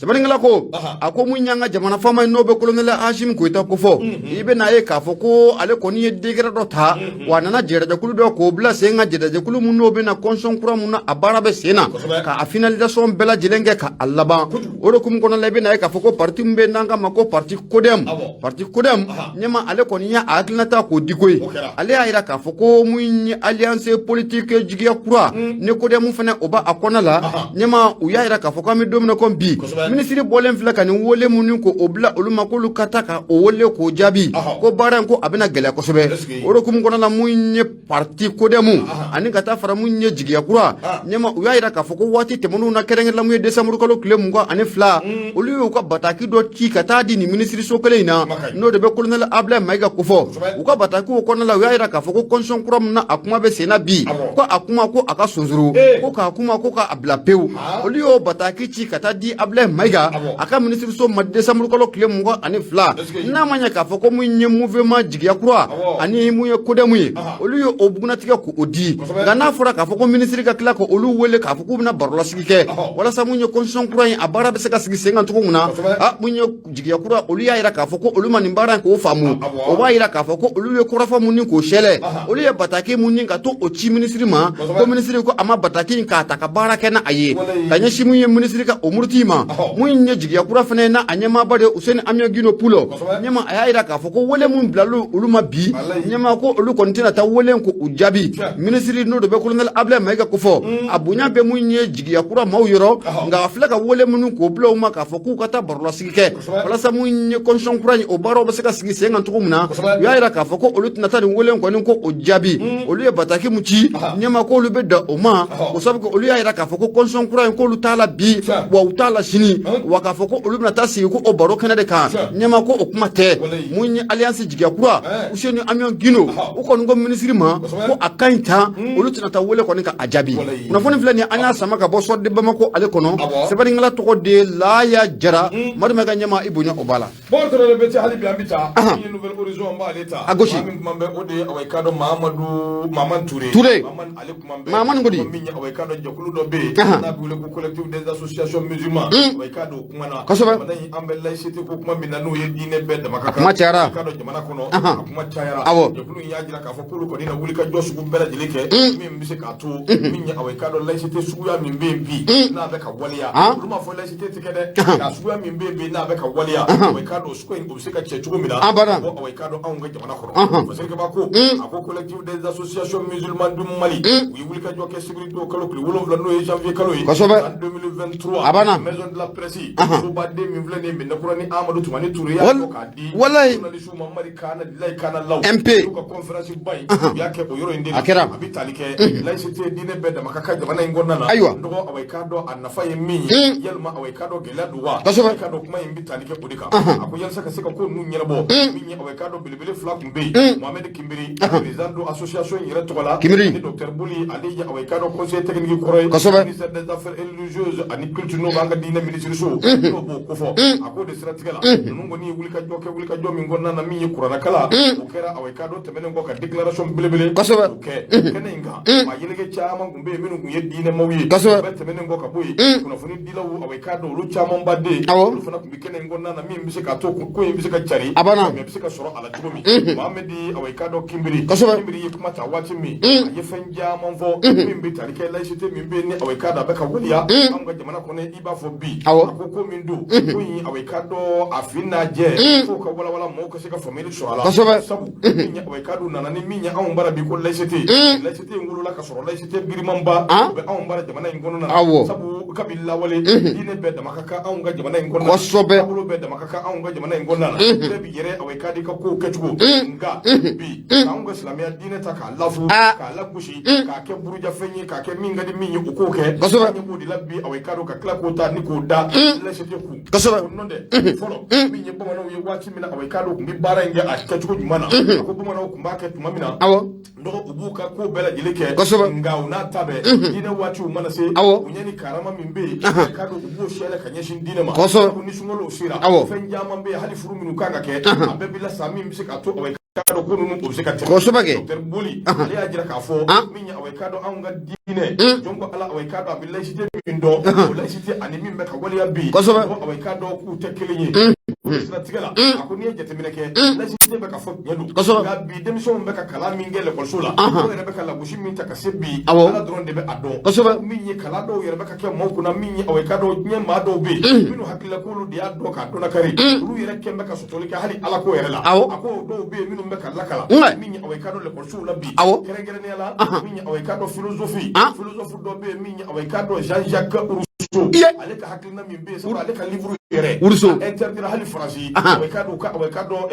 Sɛbɛnnikɛla ko, a ko mun y'an ka jamana faama ye, n'o bɛ colonel Asimi Goyita kofɔ, i bɛ n'a ye k'a fɔ ko ale kɔni ye décret dɔ ta, wa a nana jɛrɛjɛkulu dɔ k'o bila sen kan, jɛrɛjɛkulu mun n'o bɛ na constitution kura mun na a baara bɛ sen na, ka a finalisation bɛɛ lajɛlen kɛ ka a laban. O de hukumu kɔnɔna la, i bɛ n'a ye k'a fɔ ko parti min bɛ n'an k'a ma ko parti CODEM, parti CODEM ɲɛma, ale kɔni ye a hakilinata k'o di koyi. Ale y'a jira k'a fɔ ko mun ye alliance politique Jigiya Kura ni CODEM fana, o b'a a kɔnɔ la. Ɲɛma, u y'a jira k'a fɔ k'an bɛ don min na komi bi, minisiri bɔlen filɛ ka nin wele mun k'o bila olu ma, k'olu ka taa ka o wele k'o jaabi, ko baara in ko a bɛna gɛlɛya kosɛbɛ. O de hukumu kɔnɔna la, mun ye parti CODEM ani ka taa fara mun ye Jigiya Kura ɲɛma, u y'a jira k'a fɔ ko waati tɛmɛnenw na, kɛrɛnkɛrɛnla mun ye décembre kalo tile 22, olu y'u ka bataki dɔ ci ka taa di nin minisiriso kelen in na, n'o de bɛ colonel Ablaye Mayiga kofɔ. U ka batakiw kɔnɔna la, u y'a jira k'a fɔ ko constitution kura min na a kuma bɛ sen na bi, ko a kuma ko a ka sonsoro, ko k'a kuma ko k'a bila pewu. Olu y'o bataki ci ka taa di Ablaye Mayiga a ka minisiriso ma décembre kalo tile 22. N'a ma ɲɛ k'a fɔ ko mun ye mouvement Jigiya Kura ani mun ye CODEM ye, olu ye o bugunnatigɛ k'o di. Nka n'a fɔra k'a fɔ ko minisiri ka tila ka olu wele k'a fɔ k'u bɛna barolasigi kɛ walasa mun ye constitution kura in a baara bɛ se ka sigi sen kan cogo min na, a mun ye Jigiya Kura, olu y'a jira k'a fɔ ko olu ma nin baara in k'o faamu. O b'a jira k'a fɔ ko olu ye kɔrɔfɔ mun ni k'o sɛlɛ, olu ye bataki mun ni ka to o ci minisiri ma, ko minisiri ko a ma bataki in k'a ta ka baara kɛ n'a ye. Ka ɲɛsin mun ye minisiri ka o muruti ma, mun ye Jigiya Kura fana n'a a ɲɛmaaba de Useni Amiɔn Gino Pulo ɲɛma, a y'a jira k'a fɔ ko wele mun bilala olu ma bi, ɲɛma, ko olu kɔni tɛna taa wele k'u jaabi. Minisiri, n'o de bɛ colonel Ablaye Mayiga kofɔ, a bonya bɛ mun ye Jigiya Kura maaw yɔrɔ, nka a filɛ ka wele minnu k'o bila u ma k'a fɔ k'u ka taa barolasigi kɛ walasa mun ye constitution kura in o baaraw bɛ se ka sigi sen kan cogo min na, u y'a jira k'a fɔ ko olu tɛna taa nin wele kɔni ko o jaabi. Olu ye bataki mun ci ɲɛma, k'olu bɛ dan o ma, o sabu olu y'a jira k'a fɔ ko constitution kura in k'olu t'a la bi, wa u t'a la sini, wa k'a fɔ ko olu bɛna taa sigi ko o baro kɛnɛ de kan, ɲɛma ko o kuma tɛ. Mun ye Alliance Jigiya Kura, Useni Amiɔn Gindo, u kɔni ko minisiri ma ko a ka ɲi tan, olu tɛna taa wele kɔni ka a jaabi. Kunnafoni filɛ nin, an y'a sama ka bɔ Soir de Bamako ale kɔnɔ. Sɛbɛnnikɛla tɔgɔ de ye Laya Jara. Madu ka ɲɛma, i bonya o b'a la. Bon, Traoré bɛ hali bi an bɛ taa min ye Nouvel Horizon, an b'ale ta. A gosi. Maa min kuma bɛ, o de ye, awa, i k'a dɔn, Mahamadu Mahamani Ture. Ture. Mahamani, ale kuma bɛ. Mahamani ko di? Min ye, awa, i k'a dɔn, jɛkulu dɔ bɛ yen n'a bɛ wele ko Collectif des associations musulmanes, awa, i k'a dɔn, o kuma na. Jamana in, an bɛ laïcité ko kuma min na, n'o ye diinɛ bɛɛ dama ka kan. A kuma cayara. I k'a dɔn, jamana kɔnɔ, a kuma cayara. Jɛkulu in y'a jira k'a fɔ k'olu kɔni na wuli ka jɔ sugu bɛɛ lajɛlen kɛ min bɛ se k'a to min ye, awa, i k'a dɔn, laïcité suguya min bɛ yen bi, n'a bɛ ka waleya. Olu m'a fɔ laïcité tɛ kɛ dɛ, nka suguya min bɛ yen bi, n'a bɛ ka waleya, awa, i k'a dɔn, suguya in, o bɛ se ka cɛ cogo min na bɔ, awa, i k'a dɔn, anw ka jamana kɔnɔ. Fasirikɛba ko, a ko Collectif des associations musulmanes du Mali, u ye wulikajɔ kɛ sibiri don kalo tile 7, n'o ye janvier kalo ye, san 2023, A banna. Maison de la presse, sobaden min filɛ nin ye, Minɛkura ni Amadu Tumani Ture y'a bɔ k'a di journaliste ma, Mali Kana Lilayi Kana Law, MP. U ka conférence ba in, u y'a kɛ o yɔrɔ in de la. A kɛra. A bɛ tali kɛ laïcité, diinɛ bɛɛ dama ka kan jamana in kɔnɔna na. Dɔgɔ, awa, i k'a dɔn, a nafa ye min ye, yalima, awa, i k'a dɔn, gɛlɛya don wa? I k'a dɔn, kuma in bɛ tali kɛ o de kan. A ko yalisa ka se ka ko ninnu ɲɛnabɔ, min ye, awa, i k'a dɔn, belebele fila tun bɛ yen, Mohamed Kinbiri, président de association in yɛrɛ tɔgɔ la, Kinbiri. ani docteur Boli, ale ye, awa, i k'a dɔn, conseiller technique kɔrɔ ye ministère des Affaires religieuses ani culture, n'o b'an ka diinɛ minisiriso, n'o b'o kofɔ. A k'o de siratigɛ la, ninnu kɔni ye wulikajɔ kɛ, wulikajɔ min kɔnɔna na, min ye kuranɛkala, o kɛra, awa, i k'a dɔn, tɛmɛnen kɔ ka déclaration belebele o kɛ kɛnɛ in kan. Maa yeleke caman tun bɛ yen minnu tun ye diinɛmaw ye. O bɛɛ tɛmɛnen kɔ ka bɔ yen, kunnafoni dilaw, awa, i k'a dɔn, olu camanba den, olu fana tun bɛ kɛnɛ in kɔnɔna na, min bɛ se k'a to ko in bɛ se ka cari, A banna. a bɛ se ka sɔrɔ a la cogo min. Mohamed, awa, i k'a dɔn, Kinbiri. Kinbiri ye kuma ta waati min, a ye fɛn caman fɔ min bɛ tali kɛ laïcité min bɛ yen ni, awa, i k'a dɔn, a bɛ ka waleya anw ka jamana kɔnɔ, i b'a fɔ bi. A ko ko min don, ko in, awa, i k'a dɔn, a fin n'a jɛ, f'o ka walawala, mɔgɔw ka se ka faamuyali sɔrɔ a la. Sabu min ye, awa, i k'a dɔn, nana ni min ye anw bara bi, ko laïcité, laïcité in wolola ka sɔrɔ laïcité girimanba o bɛ anw bara jamana in kɔnɔna na. Sabu kabi lawale, diinɛ bɛɛ dama ka kan anw ka jamana in kɔnɔna na. Taabolo bɛɛ dama ka kan anw ka jamana in kɔnɔna na. Bɛɛ bi yɛrɛ, awa, i k'a di ka kow kɛcogo. Nka bi, k'anw ka silamɛya diinɛ ta k'a lafu, k'a lagosi, k'a kɛ burujafɛn ye, k'a kɛ min ka di min ye, o k'o kɛ. An ɲɛ b'o de la bi, awa, i k'a dɔn, ka tila k'o ta ni k'o da laïcité kun. O nɔ tɛ fɔlɔ min ye, bamananw ye waati min na, awa, i k'a dɔn, tun bɛ baara in kɛ a kɛcogo ɲuman na. A ko bamananw tun b'a kɛ tuma min na, dɔgɔ, u b'u ka ko bɛɛ lajɛlen kɛ. Nka u n'a ta bɛɛ, diinɛ waatiw mana se, u ɲɛ ni karama min bɛ yen, i k'a dɔn, u b'o sɛlɛ ka ɲɛsin diinɛ ma. Ko ni sunkalo sera, fɛn caman bɛ yen, hali furu minnu kan ka kɛ, a bɛɛ bɛ lasa, min bɛ se k'a to, awa, i k'a dɔn, ko ninnu, o bɛ se ka tɛmɛ. Kɛ. Docteur Boli, ale y'a jira k'a fɔ min ye, awa, i k'a dɔn, anw ka diinɛ, jɔn ko Ala, awa, i k'a dɔn, a bɛ laïcité min dɔn, o laïcité ani min bɛ ka waleya bi, awa, i k'a dɔn, k'u tɛ kelen ye. O siratigɛ la, a ko n'i ye jateminɛ kɛ, laïcité bɛ ka fɔ tiɲɛ don, nka bi denmisɛnw bɛ ka kalan min kɛ lekɔliso la, o yɛrɛ bɛ ka lagosi min ta ka se bi, Ala dɔrɔn de bɛ a dɔn. Min ye kalan dɔw yɛrɛ bɛ ka kɛ maaw kunna, min ye, awa, i k'a dɔn, diɲɛ maa dɔw bɛ yen minnu hakilila k'olu de y'a dɔn k'a dɔn kari, olu yɛrɛ kɛn bɛ ka sɔsɔli kɛ hali Ala ko yɛrɛ la. A ko dɔw bɛ yen minnu bɛ ka lakalan, min ye, awa, i k'a dɔn, lekɔlisow la bi, kɛrɛnkɛrɛnnenya la, min ye, awa, i k'a dɔn, philosophie, philosophe dɔ bɛ yen min ye, awa, i k'a dɔn, Jean-Jacques Rousseau, ale ka hakilina min bɛ yen, sabu ale ka livre yɛrɛ Rousseau. a interdira hali Faransi, awa, i k'a dɔn, awa, i k'a dɔn,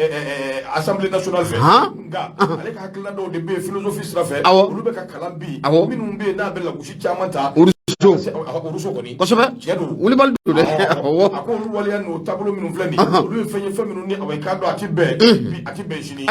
Assemblée nationale fɛ. Nka ale ka hakilina dɔw de bɛ yen philosophie sira fɛ, olu bɛ ka kalan bi, minnu bɛ yen n'a bɛ lagosi caman ta. Rousseau. Rousseau kɔni. Tiɲɛ don. Wulibali don dɛ. A ko olu waleya n'o taabolo minnu filɛ nin ye, olu ye fɛn ye, fɛn minnu ni, awa, i k'a dɔn, a ti bɛn bi, a ti bɛn sini.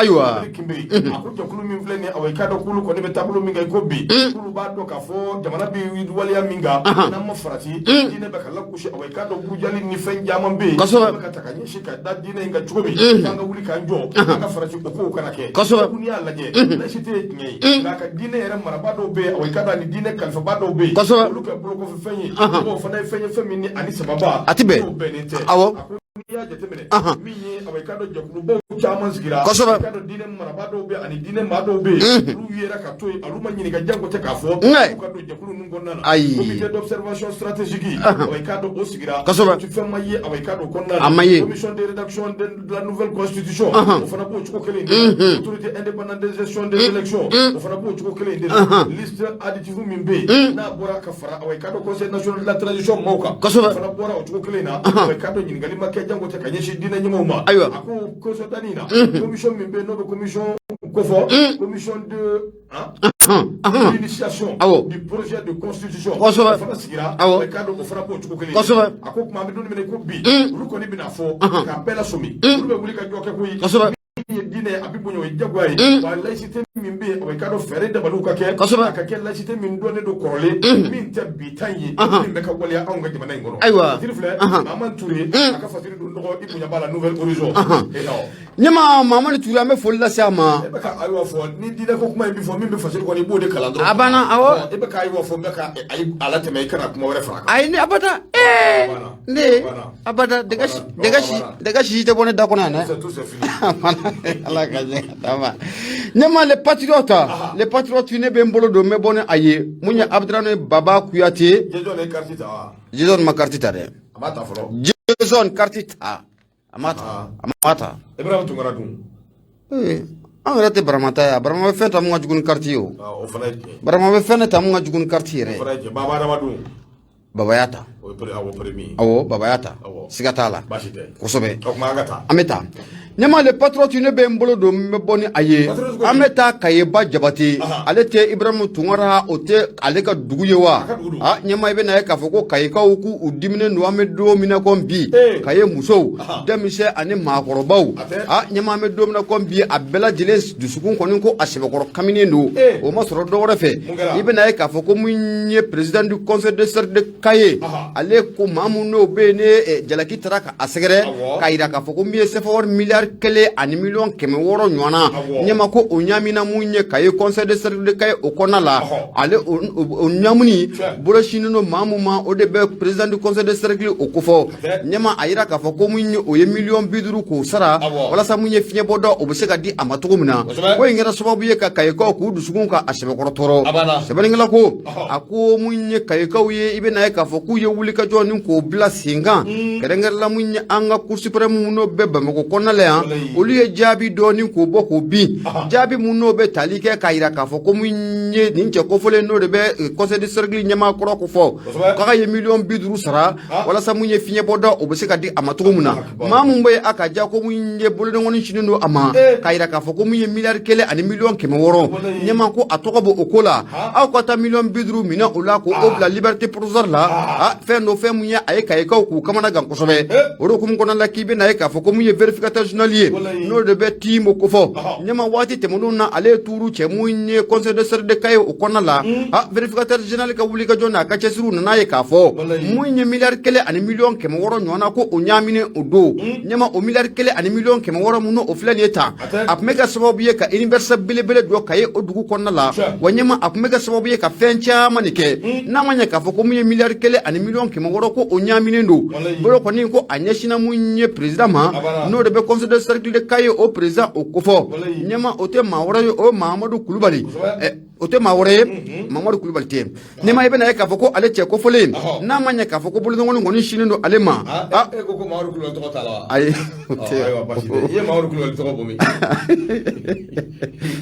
Kinbiri, a ko jɛkulu min filɛ nin ye, awa, i k'a dɔn, k'olu kɔni bɛ taabolo min kan i ko bi, k'olu b'a dɔn k'a fɔ jamana bɛ waleya min kan, n'an ma farati, diinɛ bɛ ka lagosi, awa, i k'a dɔn, burujali ni fɛn caman bɛ yen bɛ ka ta ka ɲɛsin ka da diinɛ in kan cogo min, k'an ka wuli k'an jɔ, an ka farati, o kow kana kɛ. N'i y'a lajɛ, laïcité ye tiɲɛ ye, nka ka diinɛ yɛrɛ marabaa dɔw bɛ yen, awa, i k'a dɔn, ani diinɛ kalifabaa dɔw bɛ yen, olu kɛ bolokɔfɛ fɛn ye. O fana ye fɛn ye, fɛn min ni ani sababa A ti bɛn. n'o bɛnnen tɛ. A ko n'i y'a jateminɛ, min ye, awa, i k'a dɔn, jɛkulubaw caman sigira, i k'a dɔn, diinɛ marabaa dɔw bɛ yen ani diinɛ maa dɔw bɛ yen, olu yera ka to yen, olu ma ɲininka janko tɛ k'a fɔ k'u ka don jɛkulu ninnu kɔnɔna na. Comité d'observation stratégique, awa, i k'a dɔn, o sigira, fɛn ma ye, awa, i k'a dɔn, o kɔnɔna na. A ma ye. Commission de rédaction de la nouvelle constitution, o fana b'o cogo kelen de la. Autorité indépendante de gestion des élections, o fana b'o cogo kelen de la. Liste additive min bɛ yen, n'a bɔra ka fara, awa, i k'a dɔn, Conseil national de la transition maaw kan, o fana bɔra o cogo kelen na, awa, i k'a dɔn, ɲininkali ma kɛ janko tɛ ka ɲɛsin diinɛ ɲɛmɔgɔw ma. A ko kɔsɔdani na, commission min bɛ yen, n'o bɛ commission kofɔ, commission de l'initiation du projet de constitution, o fana sigira. I k'a dɔn, o fana b'o cogo kelen. A ko kuma, an bɛ don min na i ko bi, olu kɔni bɛna fɔ k'a bɛɛ lasɔmi, olu bɛ wuli ka jɔ kɛ koyi. Min ye diinɛ, a bɛ bonya, o ye diyagoya ye. Wa laïcité min bɛ yen, o k'a dɔn, fɛɛrɛ dabaliw ka kɛ, a ka kɛ laïcité min dɔnnen don kɔrɔlen, min tɛ bi ta in ye, min bɛ ka waleya anw ka jamana in kɔnɔ. Fasiri filɛ, Mamani Ture, a ka fasiri don dɔgɔ, i bonya b'a la, Nouvel Horizon. Ɲɛma Mamani Ture, an bɛ foli lase a ma. E bɛ ka ayiwa fɔ ni diinɛ ko kuma in bɛ fɔ, min bɛ fasiri kɔnɔ, i b'o de kalan dɔrɔn. A banna, awɔ. E bɛ ka ayiwa fɔ, n bɛ ka a latɛmɛ, i kana kuma wɛrɛ fara a kan. Ayi, ne abada, ee, ne abada, dɛgɛ dɛgɛ dɛgɛ sisi tɛ bɔ ne da kɔnɔ yan dɛ. C'est tout, c'est fini. Ala ka jɛ ka taa ma. Ɲɛma Le Patriote, Le Patriote, ne bɛ n bolo don, n bɛ bɔ ni a ye. Mun ye Abudramane Baba Kuyate? Jason ye carte ta wa? Jason ma carte ta dɛ. A b'a ta fɔlɔ. Jason carte ta, a ma ta, a ma ta. Ibrahim Tunkara dun? Ee, an yɛrɛ tɛ Barama ta ye. Barama bɛ fɛn ta mun ka jugu ni carte ye o. O fana ye tiɲɛ. Barama bɛ fɛn de ta mun ka jugu ni carte yɛrɛ O ye. fana ye tiɲɛ. Baba Adama dun? Baba y'a ta. O ye awɔ, premier. Awɔ, baba y'a ta. Siga t'a la. Baasi tɛ. Kosɛbɛ. O tuma an ka taa. An bɛ taa. Ɲɛma Le Patriote, ne bɛ n bolo don, n bɛ bɔ ni a ye. Patriote ko An bɛ taa Kayeba Jabate. Ale tɛ Ibrahimu Tunkara, o tɛ ale ka dugu ye wa? A ka dugu don. A ɲɛma, i bɛ na ye k'a fɔ ko Kayekaw k'u diminen don. An bɛ don min na komi bi, Kaye musow, denmisɛn ani maakɔrɔbaw, A tɛ. a ɲɛma, an bɛ don min na komi bi, a bɛɛ lajɛlen dusukun kɔni ko a sɛbɛkɔrɔ kaminen don. O ma sɔrɔ dɔ wɛrɛ fɛ. Mun kɛra? I bɛ na ye k'a fɔ ko mun ye président du conseil de cercle de Kaye, ale ko maa mun n'o bɛ yen ne jalaki taara ka a sɛgɛrɛ k'a yira k'a fɔ ko min ye CFA wari miliyari 1 ani miliyɔn 600 ɲɔgɔnna, ɲɛma, ko o ɲamina mun ye Kaye conseil de cercle de Kaye o kɔnɔna la, ale o ɲamuni bolo sinnen don maa mun ma, o de bɛ président du conseil de cercle o kofɔ. Ɲɛma, a yira k'a fɔ ko mun ye o ye miliyɔn 50 k'o sara walasa mun ye fiɲɛbɔda, o bɛ se ka di a ma cogo min na. Ko in kɛra sababu ye ka Kayekaw k'u dusukun ka a sɛbɛkɔrɔ tɔɔrɔ. A banna. Sɛbɛnnikɛla ko, a ko mun ye Kayekaw ye, i bɛ na ye k'a fɔ k'u ye wulikajɔ ni k'o bila sen kan, kɛrɛnkɛrɛnla mun ye an ka Cour suprême mun n'o bɛ Bamakɔ kɔnɔna la yan, olu ye jaabi dɔɔni k'o bɔ k'o bin, jaabi mun n'o bɛ tali kɛ k'a yira k'a fɔ ko mun ye nin cɛ kofɔlen, n'o de bɛ conseil de cercle ɲɛmaa kɔrɔ ko fɔ, k'a ye miliyɔn 50 sara walasa mun ye fiɲɛbɔda, o bɛ se ka di a ma cogo min na. Maa mun bɛ a ka ja ko mun ye bolodenkɔni sinnen don a ma k'a yira k'a fɔ ko mun ye miliyari 1 ani miliyɔn 600, ɲɛmaa ko a tɔgɔ bɔ o ko la, aw ka taa miliyɔn 50 minɛ o la k'o bila liberté provisoire la. A fɛn dɔ, fɛn mun ye a ye Kayekaw k'u kamana gan kosɛbɛ. O de hukumu kɔnɔna la, k'i bɛ na ye k'a fɔ ko mun ye vérificateur général ye, n'o de bɛ Timbo kofɔ, ɲɛma, waati tɛmɛnenw na, ale ye tuuru cɛ mun ye conseil de cercle de Kaye o kɔnɔna la. A vérificateur général ka wulikajɔ n'a ka cɛsiriw nana ye k'a fɔ mun ye miliyari 1 ani miliyɔn 600 ɲɔgɔnna, ko o ɲaaminen o don. Ɲɛma, o miliyari 1 ani miliyɔn 600 mun o filɛ nin ye tan, a tun bɛ kɛ sababu ye ka université belebele jɔ Kaye o dugu kɔnɔna la. Wa ɲɛma, a tun bɛ kɛ sababu ye ka fɛn caman de kɛ. N'a ma ɲɛ k'a fɔ ko mun ye miliyari 1 ani miliyɔn 600, ko o ɲaaminen don, bolo kɔni ko a ɲɛsinna mun ye président ma, n'o de bɛ conseil de cercle de Kaye o président o kofɔ. Ɲɛma, o tɛ maa wɛrɛ ye, o ye Mahamadu Kulubali. O tɛ maa wɛrɛ ye, Mamadu Kulubali tɛ. Ɲɛma, i bɛna ye k'a fɔ ko ale cɛ kofɔlen, n'a ma ɲɛ k'a fɔ ko bolodengɔnni kɔni sinnen don ale ma. E ko ko Mamadu Kulubali tɔgɔ t'a la wa? Ayi. Ayiwa, baasi tɛ. I ye Mamadu Kulubali tɔgɔ bɔ min?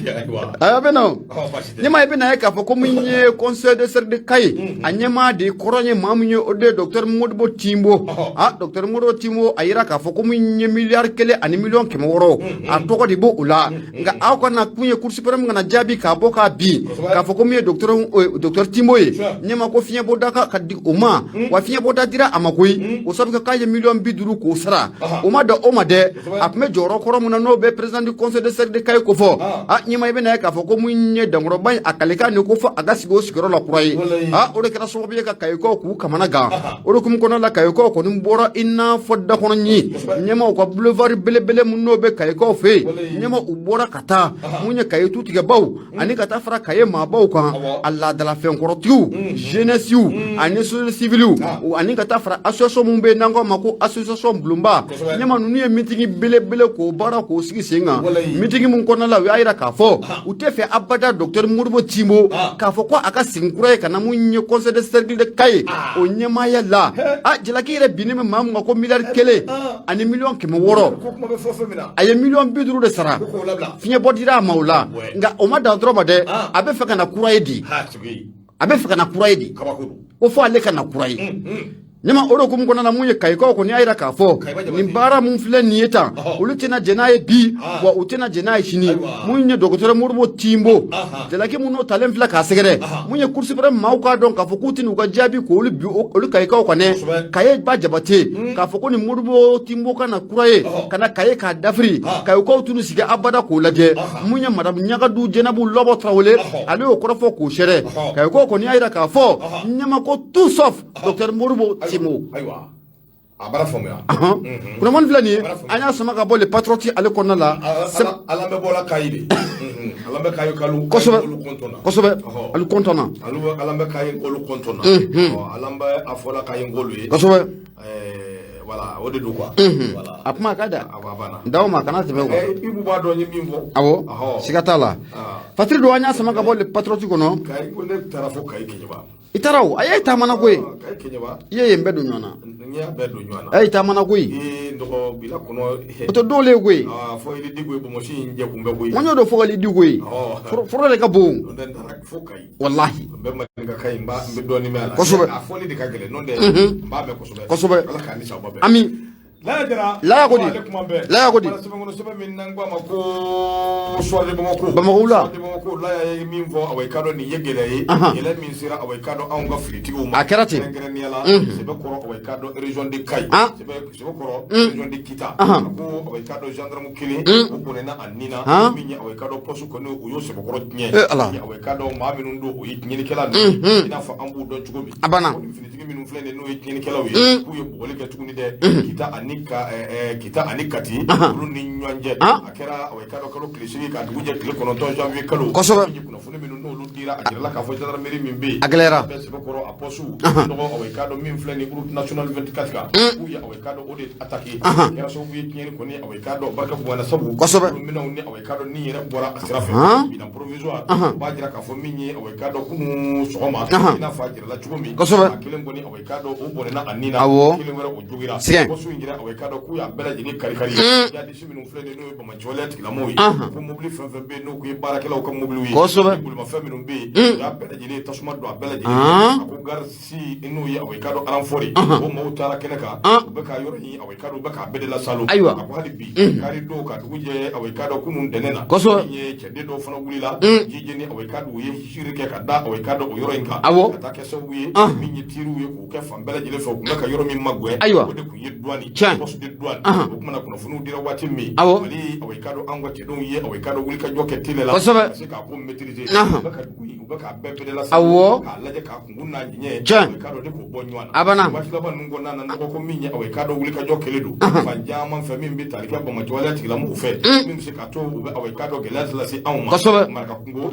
Ayiwa. A bɛ na o. Baasi tɛ. Ɲɛma, i bɛna ye k'a fɔ ko mun ye conseil de cercle de Kaye, a ɲɛmaa de kɔrɔ ye maa mun ye, o de ye docteur Modibo Timbo. A docteur Modibo Timbo, a yira k'a fɔ ko mun ye miliyari 1 ani miliyɔn 600, a tɔgɔ de b'o la. Nka aw kana kun ye Cour suprême kana jaabi k'a bɔ k'a bin k'a fɔ ko min ye docteur Timbo ye. Ɲɛma, ko fiɲɛbɔda ka di o ma, wa fiɲɛbɔda dira a ma koyi, o sabu kɛ k'a ye miliyɔn 50 k'o sara. O ma dan o ma dɛ, a tun bɛ jɔyɔrɔ kɔrɔ mun na, n'o bɛ président du conseil de cercle de Kaye kofɔ. A ɲɛma, i bɛna ye k'a fɔ ko mun ye dankɔrɔba in, a kalekan de ko fɔ a ka sigi o sigiyɔrɔ la kura ye. A o de kɛra sababu ye ka Kayekaw k'u kamana gan. O de hukumu kɔnɔna la, Kayekaw kɔni bɔra i n'a fɔ dakɔnɔ ɲi. Ɲɛma, u ka boulevard belebele mun n'o bɛ Kayekaw fɛ yen, ɲɛma, u bɔra ka taa mun ye Kaye tutigɛbaw ani ka taa fara Kaye maabaw kan, a laadalafɛnkɔrɔtigiw, jeunesse ani société civile, ani ka taa fara association mun bɛ yen n'an k'a ma ko association bulonba. Ɲɛma, ninnu ye meeting belebele k'o baara k'o sigi sen kan. Meeting mun kɔnɔna la, u y'a yira k'a fɔ u tɛ fɛ abada docteur Modibo Timbo k'a fɔ ko a ka segin kura ye ka na mun ye conseil de cercle de Kaye o ɲɛmaaya la. A jalaki yɛrɛ binnen bɛ maa mun kan ko miliyari 1 ani miliyɔn 600, Ko kuma bɛ fɔ fɛn min na. a ye miliyɔn 50 de sara. Ko k'o labila. Fiɲɛbɔ dira a ma o la. Nka o ma dan dɔrɔn ma dɛ, a bɛ fɛ ka na kura ye di. Ha tigi. A bɛ fɛ ka na kura ye di. Kabako don. Ko fɔ ale ka na kura ye. Ɲama o hukumu kɔnɔna na, mun ye Kayikaw kɔni y'a jira k'a fɔ nin baara mun filɛ nin ye tan, olu tɛna jɛn n'a ye bi, wa u tɛna jɛn n'a ye sini. Mun ye docteur Modibo Timbo jalaki mun n'o talen filɛ k'a sɛgɛrɛ, mun ye Cour suprême maaw k'a dɔn k'a fɔ k'u tɛna u ka jaabi k'olu bi olu Kayikaw kan dɛ. Kayeba Jabate k'a fɔ ko ni Modibo Timbo ka na kura ye ka na Kaye k'a dafiri, Kayikaw t'u sigi abada k'o lajɛ. Mun ye madame Ɲagadu Jɛnɛbu Lɔbɔ Tarawele, ale y'o kɔrɔfɔ k'o sɛrɛ. Kayikaw kɔni y'a jira k'a fɔ ɲama ko tout sauf docteur Modibo Timbo. Ayiwa, a bara faamuya. Kunnafoni filɛ nin ye, an y'a sama ka bɔ Le Patriote ale kɔnɔna la. Ala bɛ bɔla Kayi de, ala bɛ Kayi kalo. Kosɛbɛ kosɛbɛ, alu kɔntɔn na. Ala bɛ Kayi kalo kɔntɔn na, ala bɛ a fɔla Kayi kolo ye. Kosɛbɛ. Voilà, o de don quoi. Voilà, a kuma ka da daw ma kana tɛmɛ quoi. Ibu b'a dɔn n ye min fɔ. Awɔ, siga t'a la. Fatiri don, an y'a sama ka bɔ Le Patriote kɔnɔ. Kayi ko ne taara fo Kayi Keɲeba. I taara o, a ye taamana koyi. Kayi Keɲeba. I ye yen bɛɛ don ɲɔgɔn na. N y'a bɛɛ don ɲɔgɔn na. A ye taamana koyi. Ee, dɔgɔ bila kɔnɔ. O tɛ dɔw le ye koyi. Fɔ i diko ye Bamakɔsi in jɛ kun bɛ koyi. N y'o dɔn fo ka di koyi. Foro de ka bon. N tɛ n taara fo Kayi. Walahi. N bɛ maninka kan in, n bɛ dɔɔnin mɛn a la. Kosɛbɛ. A fɔli de ka gɛlɛn, n'o tɛ n b'a mɛn kosɛbɛ. Kosɛbɛ. Ala k'an ni sababa bɛn. Ami. Laya Jara. Laya ko di? Ale kuma bɛɛ. Laya ko di? Sɛbɛn kɔnɔ, sɛbɛn min n'an ko a ma ko Soir de Bamako. Bamako wula. Soir de Bamako, Laya ye min fɔ, awa i k'a dɔn nin ye gɛlɛya ye. Gɛlɛya min sera, awa i k'a dɔn anw ka finitigiw ma. A kɛra ten. Kɛrɛnkɛrɛnnenya la, Sɛbɛkɔrɔ, awa i k'a dɔn région de Kayi. Sɛbɛkɔrɔ, région de Kita. A ko awa i k'a dɔn gendarme kelen, o bɔnɛna a ni na. Min ye awa i k'a dɔn poste kɔni, o y'o sɛbɛkɔrɔ tiɲɛ. Eh Ala. Awa i k'a dɔn maa minnu don, o ye tiɲɛnikɛla ninnu. I n'a fɔ an b'u dɔn cogo min. A banna. Finitigi minnu filɛ nin ye, n'o ye tiɲɛnikɛlaw ye, k'u ye bugɔli kɛ tuguni dɛ, Kita ani Kati, olu ni ɲɔgɔn cɛ. A kɛra awa i k'a dɔn kalo tile 8 ka dugu jɛ tile 9 janvier kalo. Kosɛbɛ. Min ye kunnafoni minnu n'olu dira, a jirala k'a fɔ gendarmerie min bɛ yen. A gɛlɛyara. Bɛ Sɛbɛkɔrɔ a poste dɔgɔ, awa i k'a dɔn min filɛ nin route nationale 24 kan, k'u ye awa i k'a dɔn o de attaqué. A kɛra sababu ye tiɲɛni kɔni, awa i k'a dɔn barika bonyana sabu. Kosɛbɛ. Olu minɛnw ni awa i k'a dɔn ni yɛrɛ bɔra a sira fɛ. Bilan provisoire o b'a jira k'a fɔ min ye awa i k'a dɔn kunun sɔgɔma, i n'a fɔ a jirala cogo min. Kosɛbɛ. A kelen kɔni, awa i k'a dɔn o bɔnɛna a ni na. Awɔ. Kelen wɛrɛ o jogira. Sigɛn. Poste in yɛrɛ, awa i k'a dɔn k'u y'a bɛɛ lajɛlen kari kari. Jihadiste minnu filɛ nin ye, n'o ye banbaanciwaleya tigilamɔgɔw ye. Ko mobili fɛn fɛn bɛ yen, n'o kun ye baarakɛlaw ka mobiliw ye. Kosɛbɛ. Ni bolimafɛn minnu bɛ yen, u y'a bɛɛ lajɛlen tasuma don a bɛɛ lajɛlen. A ko garisi n'o ye awa i k'a dɔn renfort ye. O maaw taara kɛnɛ kan. U bɛ ka yɔrɔ in, awa i k'a dɔn u bɛ k'a bɛɛ de lasalo. Ayiwa. A ko hali bi, kari don ka dugu jɛ, awa i k'a dɔn kunun ntɛnɛn na. Kosɛbɛ. Min ye cɛden dɔw fana wulila. Jijeni, awa i k'a dɔn u ye siri kɛ ka da awa i k'a dɔn o yɔrɔ in kan. Awɔ. Ka taa kɛ sababu ye min ye tiriw ye k'o kɛ fan bɛɛ lajɛlen fɛ, u tun bɛ ka yɔrɔ min magɛn. Ayiwa. O de tun ye douane. Tiɲɛ. Poste de douane. O kumana kunnafoniw dira waati min. Mali, awa i k'a dɔn anw ka cɛdenw ye awa i k'a dɔn wulikajɔ kɛ teliya la. Kosɛbɛ. Ka se k'a ko maîtriser. U bɛ ka dugu in, u bɛ k'a bɛɛ bɛɛ lasalo. K'a lajɛ k'a kunkun n'a ɲɛ. Tiɲɛ. Awa i k'a dɔn de k'o bɔ ɲɔgɔn na. A banna. Waati laban ninnu kɔnɔna na, nɔgɔ ko min ye awa i k'a dɔn wulikajɔ kɛlen don. Fan caman fɛ min bɛ tali kɛ banbaanciwaleya tigilamɔgɔw fɛ. Min bɛ se k'a to u bɛ awa i k'a dɔn gɛlɛya lase anw ma. Kosɛbɛ. Maraka kungo.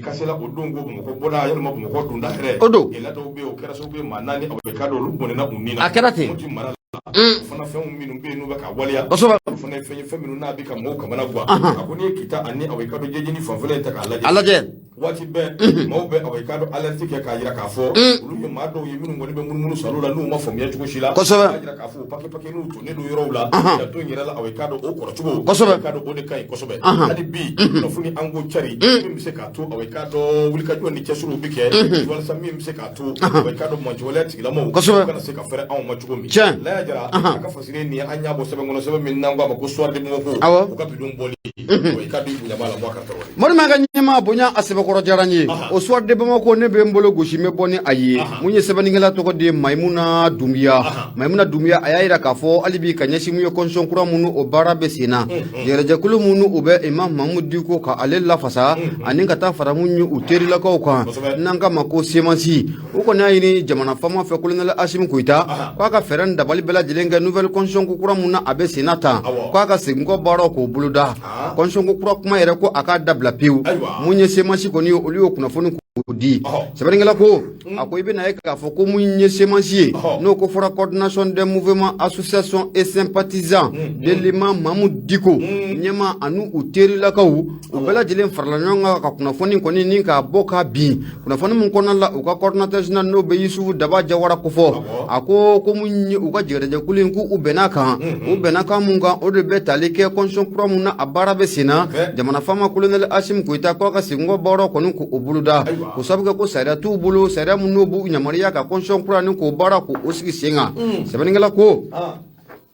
Kasela o don ko Bamakɔ bɔda yalima Bamakɔ donda yɛrɛ. O don. Gɛlɛya dɔw bɛ yen, o kɛra sababu ye maa 4, awa i k'a dɔn olu bɔnɛna u ni na. A kɛra ten. Moti mara la. O fana fɛnw minnu bɛ yen n'u bɛ ka waleya. Kosɛbɛ. O fana ye fɛn ye, fɛn minnu n'a bɛ ka mɔgɔw kamana gan. A ko n'i ye Kita ani awa i k'a dɔn Jejeni fanfɛla in ta k'a lajɛ. A lajɛ. Waati bɛɛ maaw bɛ awa i k'a dɔn alerte kɛ k'a jira k'a fɔ olu ye maa dɔw ye minnu kɔni bɛ munumunu salo la n'u ma faamuya cogo si la. Kosɛbɛ. O b'a jira k'a fɔ o paquet paquet n'u tonnen don yɔrɔw la. Janto in yɛrɛ la, awa i k'a dɔn o kɔrɔcogo. Kosɛbɛ. I k'a dɔn o de ka ɲi kosɛbɛ. Hali bi kunnafoni an ko cari min bɛ se k'a to awa i k'a dɔn wulikajɔ ni cɛsiriw bɛ kɛ walasa min bɛ se k'a to awa i k'a dɔn banbaanciwaleya tigilamɔgɔw Kosɛbɛ. u kana se ka fɛrɛ anw ma cogo min. Tiɲɛ. Laya Jara a ka fasiri nin ye, an y'a bɔ sɛbɛn kɔnɔ, sɛbɛn min n'an ko a ma ko Soir de Bamako. Awɔ. U ka bidon bɔli. I k'a dɔn i bonya b'a la, bɔ a ka tɔɔrɔ. Mɔri ka ɲɛmaa bonya a sɛbɛkɔrɔ diyara n ye. O Soir de Bamako, ne bɛ n bolo gosi, n bɛ bɔ ni a ye. Mun ye sɛbɛnnikɛla tɔgɔ de ye Mayimuna Dunbiya. Mayimuna Dunbiya, a y'a jira k'a fɔ hali bi ka ɲɛsin mun ye constitution kura minnu o baara bɛ sen na, yɛrɛjɛkulu minnu u bɛ Imam Mahamudu Diko ka ale lafasa ani ka taa fara mun ye u terilakaw kan, n'an k'a ma ko CMAS, u kɔni y'a ɲini jamana faama fɛ, colonel Asimi Goyita, k'a ka fɛɛrɛ ni dabali bɛɛ lajɛlen kɛ nouvelle constitution ko kura mun na a bɛ sen na tan, k'a ka segin kɔ baaraw k'o boloda, constitution ko kura kuma yɛrɛ ko a k'a dabila pewu. Mun ye CMAS kɔni ye, olu y'o kunnafoni k'o di. Sɛbɛnnikɛla ko a ko i bɛna ye k'a fɔ ko mun ye CMAS ye, n'o ko fɔra coordination des mouvements, associations et sympathisants de l'imam Mahamudu Diko, ɲɛma ani u terilakaw, u bɛɛ lajɛlen farala ɲɔgɔn kan ka kunnafoni kɔni ni k'a bɔ k'a bin. Kunnafoni min kɔnɔna la, u ka coordinateur général n'o bɛ Yusufu Daba Jawara kofɔ, a ko mun ye u ka jɛgɛjɛkulu in k'u bɛnna kan, u bɛnna kan mun kan, o de bɛ tali kɛ constitution kura mun na a baara bɛ sen na, jamana faama colonel Asimi Goyita k'a ka segin kɔ baaraw kɔni k'o boloda. K'o sabu kɛ ko sariya t'u bolo, sariya min n'o b'u yamaruya ka constitution kura ni k'o baara k'o sigi sen kan. Sɛbɛnnikɛla ko,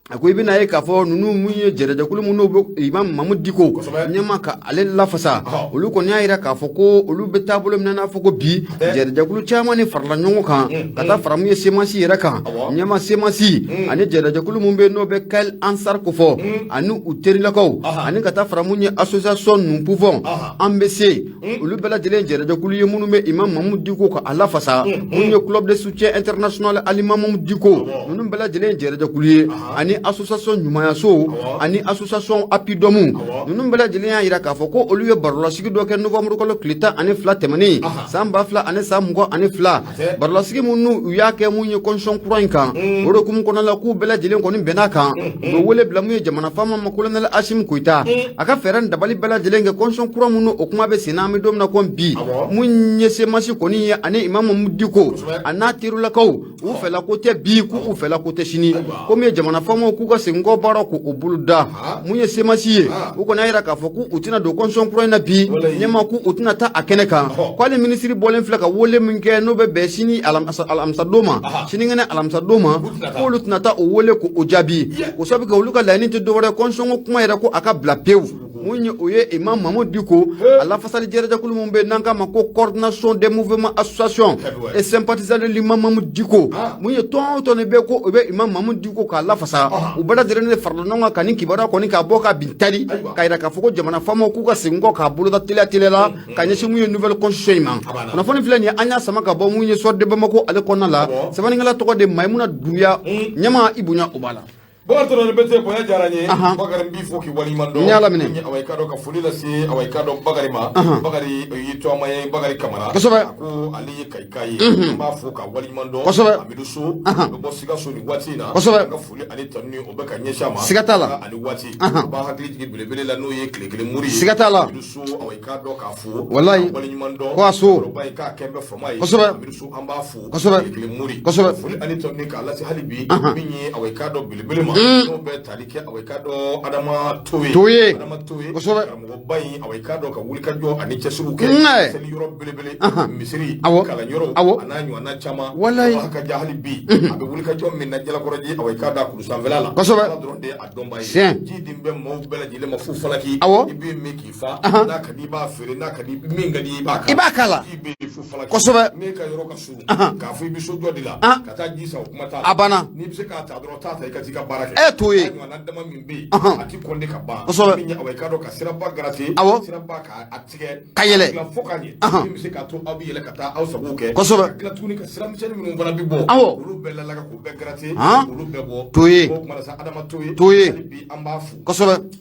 a ko i bɛna ye k'a fɔ ninnu mun ye jɛrɛjɛkulu minnu bɛ Imam Mamudu Diko ɲɛma ka ale lafasa, olu kɔni y'a jira k'a fɔ ko olu bɛ taabolo min na n'a fɔ ko bi jɛrɛjɛkulu caman ni farala ɲɔgɔn kan ka taa fara mun ye CMAS yɛrɛ kan, ɲɛma CMAS ani jɛrɛjɛkulu min bɛ yen n'o bɛ Kayil Ansar kofɔ ani u terilakaw, ani ka taa fara mun ye association Nous Pouvons, an bɛ se, olu bɛɛ lajɛlen jɛrɛjɛkulu ye minnu bɛ Imam Mamudu Diko ka a lafasa, mun ye Club de soutien international à l'Imam Mamudu Diko, ninnu bɛɛ lajɛlen jɛrɛjɛkulu ye, ani association Ɲumanyaso ani association Apidɔmu. Ninnu bɛɛ lajɛlen y'a jira k'a fɔ ko olu ye barolasigi dɔ kɛ novembre kalo tile 12 tɛmɛnen san 2022. Barolasigi minnu u y'a kɛ mun ye constitution kura in kan, o de hukumu kɔnɔna la, k'u bɛɛ lajɛlen kɔni bɛnn'a kan, u bɛ wele bila mun ye jamana faama ma, colonel Asimi Goyita, a ka fɛɛrɛ ni dabali bɛɛ lajɛlen kɛ constitution kura minnu o kuma bɛ sen na an bɛ don min na ko bi, mun ye CMAS kɔni ye ani Imam Mamudu Diko a n'a terilakaw, u fɛla ko tɛ bi, k'u fɛla ko tɛ sini, ko min ye jamana faamaw k'u ka segin kɔ baara k'o boloda. Mun ye CMAS ye, u kɔni y'a jira k'a fɔ k'u tɛna don constitution kura in na bi, ɲɛma k'u tɛna taa a kɛnɛ kan, k'ale minisiri bɔlen filɛ ka wele min kɛ n'o bɛ bɛn sini alamisadon ma, sinikɛnɛ alamisadon ma, k'olu tɛna taa o wele k'o jaabi, k'o sabu kɛ olu ka laɲini tɛ dɔwɛrɛ constitution ko kuma yɛrɛ ko a ka bila pewu. Mun ye o ye Imam Mamudu Diko a lafasali jɛrɛjɛkulu min bɛ n'an k'a ma ko Coordination des mouvements associations et sympathisants de l'Imam Mamudu Diko, mun ye tɔn o tɔn de bɛ ko o bɛ Imam Mamudu Diko k'a lafasa, u bɛɛ lajɛlen de farala ɲɔgɔn kan ka nin kibaruya kɔni k'a bɔ ka bin tari k'a jira k'a fɔ ko jamana faamaw k'u ka segin kɔ k'a boloda teliya teliya la ka ɲɛsin mun ye nouvelle constitution in ma. Kunnafoni filɛ nin ye, an y'a sama ka bɔ mun ye Soir de Bamako ale kɔnɔna la. Sɛbɛnnikɛla tɔgɔ de Mayimuna Dunbiya. Ɲɛma, i bonya o b'a la. Bakari Traoré Berete, bonya diyara n ye. Bakari, n b'i fo k'i waleɲuman dɔn. N y'a laminɛ. Awa, i k'a dɔn ka foli lase, awa, i k'a dɔn Bakari ma. Bakari ye tɔgɔma ye, Bakari Kamara. A ko ale ye Kayika ye. N b'a fo k'a waleɲuman dɔn. Amidu So, o bɛ bɔ Sikaso nin waati in na. An ka foli ani tanuni o bɛ ka ɲɛsin a ma. Siga t'a la. Ani waati. A b'a hakili jigin belebele la n'o ye tile kelen mori ye. Siga t'a la. Amidu So, awa, i k'a dɔn k'a fo. Walayi. K'a waleɲuman dɔn. Ko a so. Kɔrɔba in k'a kɛn bɛ fama ye. Amidu So, an b'a fo. Tile kelen mori. Foli ani tanuni k'a lase hali bi min ye, awa, i k'a dɔn belebele ma, n'o bɛ tali kɛ, awa, i k'a dɔn Adama Toye. Toye. Adama Toye. Karamɔgɔba in, awa, i k'a dɔn ka wulikajɔ ani cɛsiriw kɛ. Seli yɔrɔ belebele. Misiri. Kalanyɔrɔ. A n'a ɲɔgɔnna caman. Walayi. A ka ja hali bi. A bɛ wulikajɔ min na Jalakɔrɔji, awa, i k'a dɔn a kulu sanfɛla la. Ala dɔrɔn de ye a dɔnbaa ye. Ji din bɛ maaw bɛɛ lajɛlen ma fu falaki. I bɛ min k'i fa. N'a ka di i b'a feere, n'a ka di min ka di i b'a I b'a k'a la. Ji bɛ yen fu falaki. N'e ka yɔrɔ ka surun. K'a fɔ i bɛ so jɔ de la. Ka taa ji san, o kuma t'a la. A banna. N'i bɛ se k'a ta dɔrɔn, taa ta i ka t'i ka baara kɛ. E t'o ye. A ɲɔgɔnna dama min bɛ yen. A ti kɔnde ka ban. Min ye, awa, i k'a dɔn ka siraba garate. Siraba k'a tigɛ. Ka yɛlɛ. Dilan fo ka ɲɛ. Min bɛ se k'a to aw bɛ yɛlɛ ka taa aw sago kɛ. Ka tila tuguni ka sira misɛnnin minnu fana bɛ bɔ. Olu bɛɛ lalaga k'u bɛɛ garate. Olu bɛɛ bɔ. Toye. O kuma na sa, Adama Toye. Toye. Hali bi an b'a fo.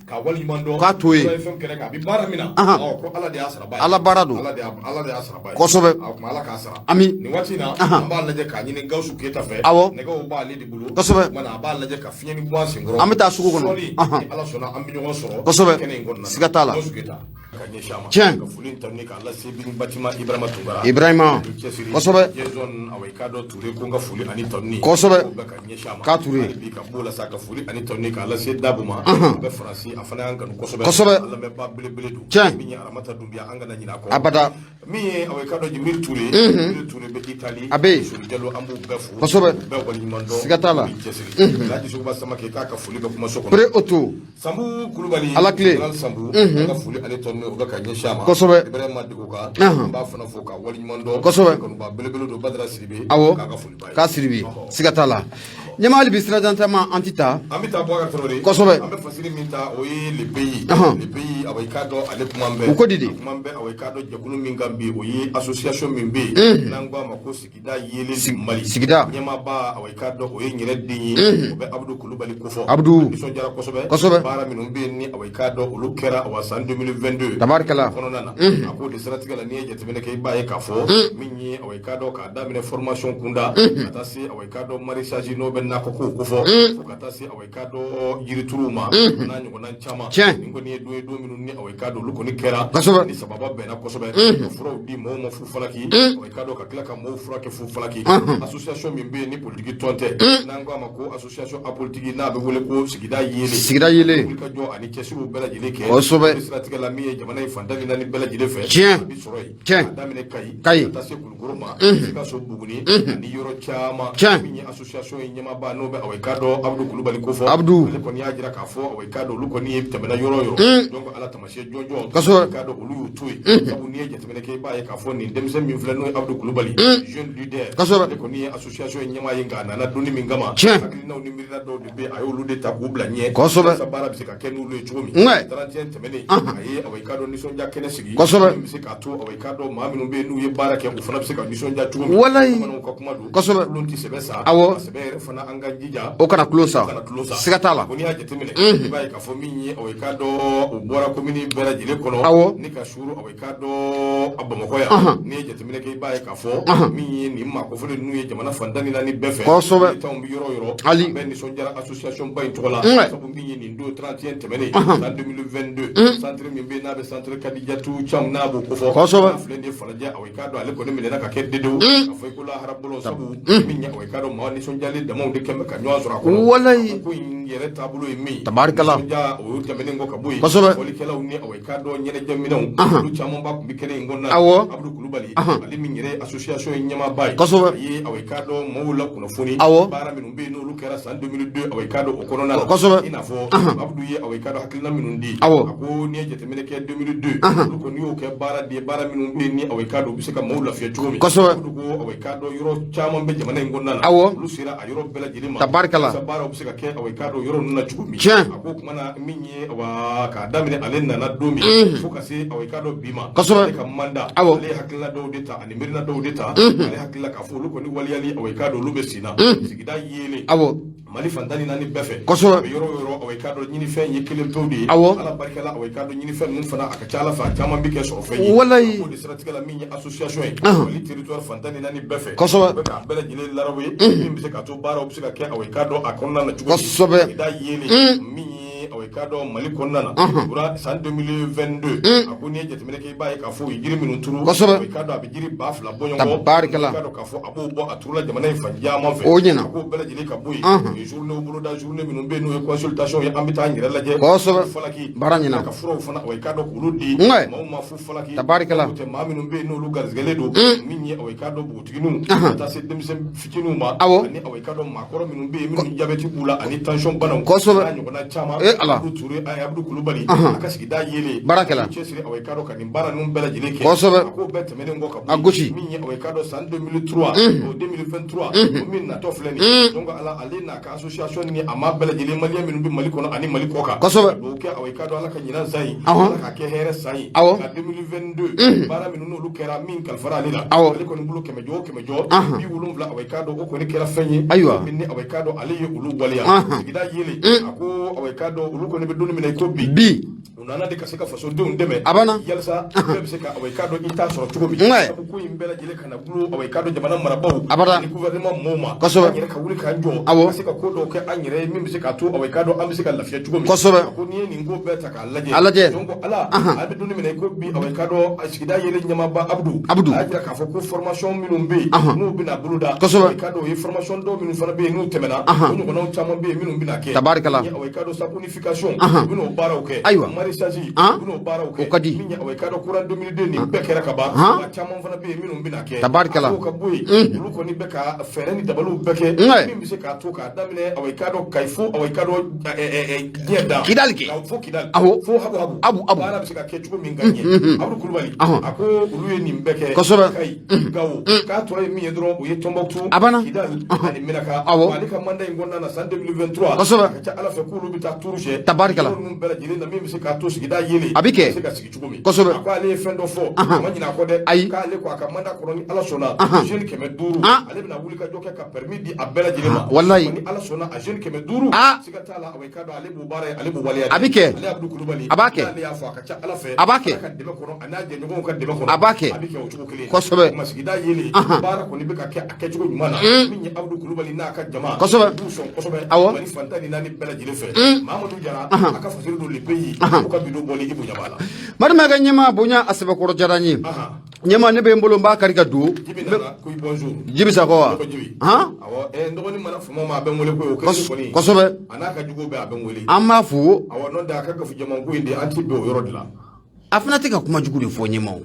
K'a waleɲuman dɔn. K'a to yen. Fɛn kɛnɛ kan, a bɛ baara min na. Ko Ala de y'a sara ba ye. Ala baara don. Ala de y'a sara ba ye. A kuma Ala k'a sara. Ami. Nin waati in na, an b'a lajɛ k'a ɲini Gawusu Keyita fɛ. Nɛgɛw b'ale de bolo. O a b'a lajɛ ka fiɲɛ ni bɔ an senkɔrɔ. An bɛ taa sugu kɔnɔ. Sɔɔni, ni Ala sɔnna, an bɛ ɲɔgɔn sɔrɔ. Kɛnɛ in kɔnɔna na. Siga t'a la. Gawusu Keyita. Ka ɲɛsin a ma. Ka foli in tanu k'a lase Bini Batima Ibrahima Tunkara. Ibrahima. Ni cɛsiri. Jason, awa, i k'a dɔn Ture, ko n ka foli ani tanuni. K'o bɛ ka ɲɛsin a ma. K'a Ture. Hali bi ka b'o la sa, ka foli ani tanuni k'a lase Dabo ma. A bɛ Faransi, a fana y'an kanu kosɛbɛ. An lamɛnbaa belebele don. Min ye Aramata Dunbiya, an kana ɲinɛ a kɔ. Abada. Min ye, awa, i k'a dɔn Jibril Ture. Jibril Ture bɛ Itali. A bɛ yen. Sori Jalo, an b'u bɛɛ fo. K'u bɛɛ waleɲuman dɔn. Siga t'a la. Ni cɛsiri. Alhaji Sogoba Samake, k'a ka foli bɛ kumaso kɔnɔ. Pere oto. Sanbu Kulubali. Ala tile. Général Sanbu. An ka foli ale tɔnu o bɛ ka ɲɛsin a ma. Ibrahima Digoka. An b'a fana fo ka waleɲuman dɔn. Kanuba belebele don, Badara Sidibe. K'a ka foli b'a ye. K'a Sidibe. Siga t'a la. Ɲɛma, hali bi sira jan taama an ti taa. An bɛ taa Bubakari Tarawele. An bɛ fasiri min ta, o ye Le Pays. Le Pays, awa, i k'a dɔn ale kuma bɛ. U ko di de. A kuma bɛ, awa, i k'a dɔn jɛkulu min kan bi, o ye association min bɛ yen. N'an ko a ma ko sigida yeelen Mali. Sigida. Ɲɛmaaba, awa, i k'a dɔn o ye n yɛrɛ den ye. O bɛ Abudu Kulubali kofɔ. Abudu. Nisɔndiyara kosɛbɛ. Baara minnu bɛ yen ni, awa, i k'a dɔn olu kɛra, awa, san 2022. Tabarikala. Kɔnɔna na. A k'o de siratigɛ la, n'i ye jateminɛ kɛ, i b'a ye k'a fɔ min ye, awa, i k'a dɔn k'a daminɛ formation kunda ka taa se, awa, i k'a dɔn maraîchage n'o bɛ nakɔ kow kofɔ, fo ka taa se, awa, i k'a dɔn, yirituruw ma, n'a ɲɔgɔnna caman. Nin kɔni ye don ye, don minnu ni, awa, i k'a dɔn, olu kɔni kɛra ni sababa bɛnna kosɛbɛ, ka furaw di mɔgɔw ma fu falaki, awa, i k'a dɔn, ka tila ka mɔgɔw furakɛ fu falaki. Association min bɛ yen ni politiki tɔn tɛ, n'an ko a ma ko association apolitique, n'a bɛ wele ko Sigida Yeelen, Sigida Yeelen, wulikajɔ ani cɛsiriw bɛɛ lajɛlen kɛ siratigɛ la, min ye jamana in fan tan ni naani bɛɛ lajɛlen fɛ, a bɛ sɔrɔ yen, k'a daminɛ Kayi, Kayi, ka taa se Kulukoro ma, Sikaso, Buguni ani yɔrɔ caman. Min ye association in ɲɛmaaba, n'o bɛ, awa, i k'a dɔn, Abudu Kulubali kofɔ, Abudu, ale kɔni y'a jira k'a fɔ, awa, i k'a dɔn, olu kɔni ye tɛmɛna yɔrɔ o yɔrɔ, donc Ala tamasiyɛn jɔnjɔn, i k'a dɔn, olu y'u to yen. Sabu n'i ye jateminɛ kɛ, i b'a ye k'a fɔ nin denmisɛn min filɛ, n'o ye Abudu Kulubali, jeune leader, ale kɔni ye association in ɲɛmaa ye, nka a nana donni min kama, hakilinaw ni miirina dɔw de bɛ yen, a y'olu de ta k'u bila ɲɛ, walasa baara bɛ se ka kɛ n'olu ye cogo min. 31 tɛmɛnen, a ye, awa, i k'a dɔn, nisɔndiya kɛnɛ sigi, min bɛ se k'a to, awa, i k'a dɔn, maa minnu bɛ yen n'u ye baara kɛ, u fana bɛ se ka nisɔndiya cogo min. Bamananw ka kuma don, kulon tɛ sɛbɛ sa, sɛbɛ yɛrɛ fana, an ka jija o kana kulon sa, kana tulon sa. Siga t'a la. Ko n'i y'a jateminɛ, i b'a ye k'a fɔ min ye, awa, i k'a dɔn, o bɔra komini bɛɛ lajɛlen kɔnɔ, ni ka suuru, awa, i k'a dɔn, a Bamakɔ yan. N'i ye jateminɛ kɛ, i b'a ye k'a fɔ min ye nin maa kofɔlen ninnu ye jamana fan tan ni naani bɛɛ fɛ, militanw bɛ yɔrɔ o yɔrɔ, hali bɛɛ nisɔndiyara association ba in tɔgɔ la. Sabu min ye nin don 31 tɛmɛnen san 2022, centre min bɛ yen n'a bɛ centre Kadijatu Cam, n'a b'o kofɔ, n'a filɛ nin ye Falajɛ, awa, i k'a dɔn, ale kɔni minɛna ka kɛ dedewu, ka fɔ i ko lahara bolo. Sabu min ye, awa, i k'a dɔn, maa nisɔndiyalen damaw de kɛn bɛ ka ɲɔgɔn sɔrɔ a kɔnɔ. Ko in yɛrɛ taabolo ye min ye, nisɔndiya o tɛmɛnen kɔ ka bɔ yen, fɔlikɛlaw ni, awa, i k'a dɔn, ɲɛnajɛminɛnw, olu camanba tun bɛ kɛnɛ in kɔnɔna na. Abudu Kulubali, ale min yɛrɛ ye association in ɲɛmaaba ye, a ye, awa, i k'a dɔn, maaw la kunnafoni baara minnu bɛ yen n'olu kɛra san 2002, awa, i k'a dɔn, o kɔnɔna la. I n'a fɔ Abudu ye, awa, i k'a dɔn, hakilina minnu di, a ko n'i ye jateminɛ kɛ 2002, olu kɔni y'o kɛ baara de ye, baara minnu bɛ yen ni, awa, i k'a dɔn, u bɛ se ka maaw lafiya cogo min. Abudu ko, awa, i k'a dɔn, yɔrɔ caman bɛ jamana in kɔnɔna na, olu sera a yɔrɔ bɛɛ lajɛlen ma, walasa baaraw bɛ se ka kɛ, awa, i k'a dɔn, yɔrɔ ninnu na cogo min. A ko tuma na min ye, awa, k'a daminɛ ale nana don min fo ka se, awa, i k'a dɔn, bi ma, ale ka mandat, ale ye hakilina dɔw de ta ani miirina dɔw de ta, ale hakilila k'a fɔ olu kɔni waleyali, awa, i k'a dɔn, olu bɛ sen na. Sigida Yeelen, Mali fan tan ni naani bɛɛ fɛ, a bɛ yɔrɔ o yɔrɔ, awa, i k'a dɔn, ɲinifɛn ye kelen pewu de ye. Ala barika la, awa, i k'a dɔn, ɲinifɛn ninnu fana, a ka ca Ala fɛ, a caman bɛ kɛ sɔrɔfɛn ye. O de siratigɛ la, min ye association ye Mali territoire fan tan ni naani bɛɛ fɛ, u bɛ k'a bɛɛ lajɛlen larawe, min bɛ se k'a to baaraw bɛ se ka kɛ, awa, i k'a dɔn, a kɔnɔna na cogo min. Sigida Yeelen, min ye, awa, i k'a dɔn, Mali kɔnɔna na bura san 2022, a ko n'i ye jateminɛ kɛ, i b'a ye k'a fɔ u ye jiri minnu turu, i k'a dɔn, a bɛ jiri 2000 bɔ ɲɔgɔn kɔ. I k'a dɔn k'a fɔ a b'o bɔ, a turula jamana in fan caman fɛ. O ɲɛna. A k'o bɛɛ lajɛlen ka bɔ yen, u ye journée boloda, journée minnu bɛ yen n'o ye consultation ye, an bɛ taa an yɛrɛ lajɛ falaki, baara ɲɛna, ka furaw fana, awa, i k'a dɔn, k'olu di maaw ma fu falaki. O tɛ maa minnu bɛ yen n'olu garisigɛlen don, min ye, awa, i k'a dɔn, npogotigininw ka taa se denmisɛn fitininw ma, ani, awa, i k'a dɔn, maakɔrɔ minnu bɛ yen minnu jabɛti b'u la ani tension banaw, n'a ɲɔgɔnna caman. Ala. Abudu Ture, Abudu Kulubali, a ka Sigida Yeelen baara kɛla, cɛsiri, awa, i k'a dɔn, ka nin baara ninnu bɛɛ lajɛlen kɛ. A k'o bɛɛ tɛmɛnen kɔ ka bɔ A gosi. min ye, awa, i k'a dɔn, san 2003, o 2023, o min natɔ filɛ nin ye, donc ala, ale n'a ka association ni a maa bɛɛ lajɛlen, maliyɛn minnu bɛ Mali kɔnɔ ani Mali kɔ kan, dugawu kɛ, awa, i k'a dɔn, Ala ka ɲinan san ye, Ala k'a kɛ hɛrɛ san ye, ka 2022 baara minnu n'olu kɛra, min kalifara ale la, ale kɔni bolo, kɛmɛ jɔ o kɛmɛ jɔ 70, awa, i k'a dɔn, o kɔni kɛra fɛn ye min ni, awa, i k'a dɔn, ale ye olu waleya. Sigida Yeelen, a ko, awa, i k'a dɔn, olu kɔni bɛ don min na i ko bi, u nana de ka se ka fasodenw dɛmɛ, A banna. yalisa bɛɛ bɛ se ka, awa, i k'a dɔn, i t'a sɔrɔ cogo min. Sabu ko in bɛɛ lajɛlen kana gulo, awa, i k'a dɔn, jamana marabaaw ani gouvernement mɔɔw ma, an yɛrɛ ka wuli k'an jɔ, ka se ka ko dɔw kɛ an yɛrɛ ye, min bɛ se k'a to, awa, i k'a dɔn, an bɛ se ka lafiya cogo min. A ko n'i ye nin ko bɛɛ ta k'a lajɛ, A lajɛ. Donc ala, a bɛ don min na i ko bi, awa, i k'a dɔn, Sigida Yeelen ɲɛmaaba Abudu, Abudu, a y'a jira k'a fɔ ko formation minnu bɛ yen n'u bɛna boloda, i k'a dɔn, o ye formation dɔw minnu fana bɛ yen n'u tɛmɛna, o ɲɔgɔnnaw caman bɛ yen minnu bɛna kɛ. Awa, i k'a dɔn, saponification, u bɛn'o baaraw kɛ. Maraîchage, u bɛn'o baaraw kɛ. O ka di. Min ye, awa, i k'a dɔn, courant 2002, nin bɛɛ kɛra ka ban, nka caman fana bɛ yen minnu bɛna kɛ. A k'o ka bɔ yen, olu kɔni bɛ ka fɛɛrɛ ni dabaliw bɛɛ kɛ min bɛ se k'a to k'a daminɛ, awa, i k'a dɔn, Kayi fo, awa, i k'a dɔn, diɲɛ dan Kidali kɛ. Fo Kidali, fo habu habu, Abu abu, baara bɛ se ka kɛ cogo min ka ɲɛ. Abudu Kulubali, a ko olu ye nin bɛɛ kɛ Kayi, Gawo, k'a tɔ ye min ye dɔrɔn, o ye Tɔnbɔkutu, A banna. Kidali ani Menaka. Ale ka mandat in kɔnɔna na, san 2023, a ka ca Ala fɛ k'olu bɛ taa turu sɛ yɔrɔ ninnu bɛɛ lajɛlen na, min bɛ se k'a k'a to sigida yeelen A bɛ kɛ. se ka sigi cogo min. Kosɛbɛ. A ko ale ye fɛn dɔ fɔ, a ma ɲinɛ a kɔ dɛ. Ayi. K'ale ko a ka mandat kɔnɔ, ni Ala sɔnna, jeune 500, ale bɛna wuli ka jɔ kɛ ka permis di a bɛɛ lajɛlen ma. Walayi. Ni Ala sɔnna, a jeune 500, siga t'a la, awa, i k'a dɔn ale b'o baara ye, ale b'o waleya. A bɛ kɛ. Ale Abudu Kulubali, A b'a kɛ. n'ale y'a fɔ, a ka ca Ala fɛ, A b'a kɛ. Ala ka dɛmɛ kɔnɔ, a n'a jɛɲɔgɔnw ka dɛmɛ kɔnɔ, A b'a kɛ. A bɛ kɛ o cogo kelen. Kosɛbɛ. O tuma sigida yeelen, baara kɔni bɛ ka kɛ a kɛcogo ɲuman na. Min ye Abudu Kulubali n'a ka jama, Kosɛbɛ. u b'u sɔn kosɛbɛ. Mali fan 14 bɛɛ lajɛlen fɛ. Mahamadu Jara, a ka fasiri don Le Pays, u ka bidon bɔlen, i bonya b'a la. Marimakɛ ɲɛma, bonya a sɛbɛkɔrɔ diyara n ye. Ɲɛma, ne bɛ n bolo, n b'a kari ka don. Jibi nana ko i bonjour. Jibi Sakɔ wa? Ne ko Jibi. Han. Awɔ, n dɔgɔnin mana fama ma, a bɛ n wele ko o kelen kɔni. A n'a ka juguw bɛɛ, a bɛ n wele. An b'a fo. Awɔ, n'o tɛ a ka gafu jamanko in de, an ti bɛn o yɔrɔ de la. A fana tɛ ka kuma jugu de fɔ ɲɛma o.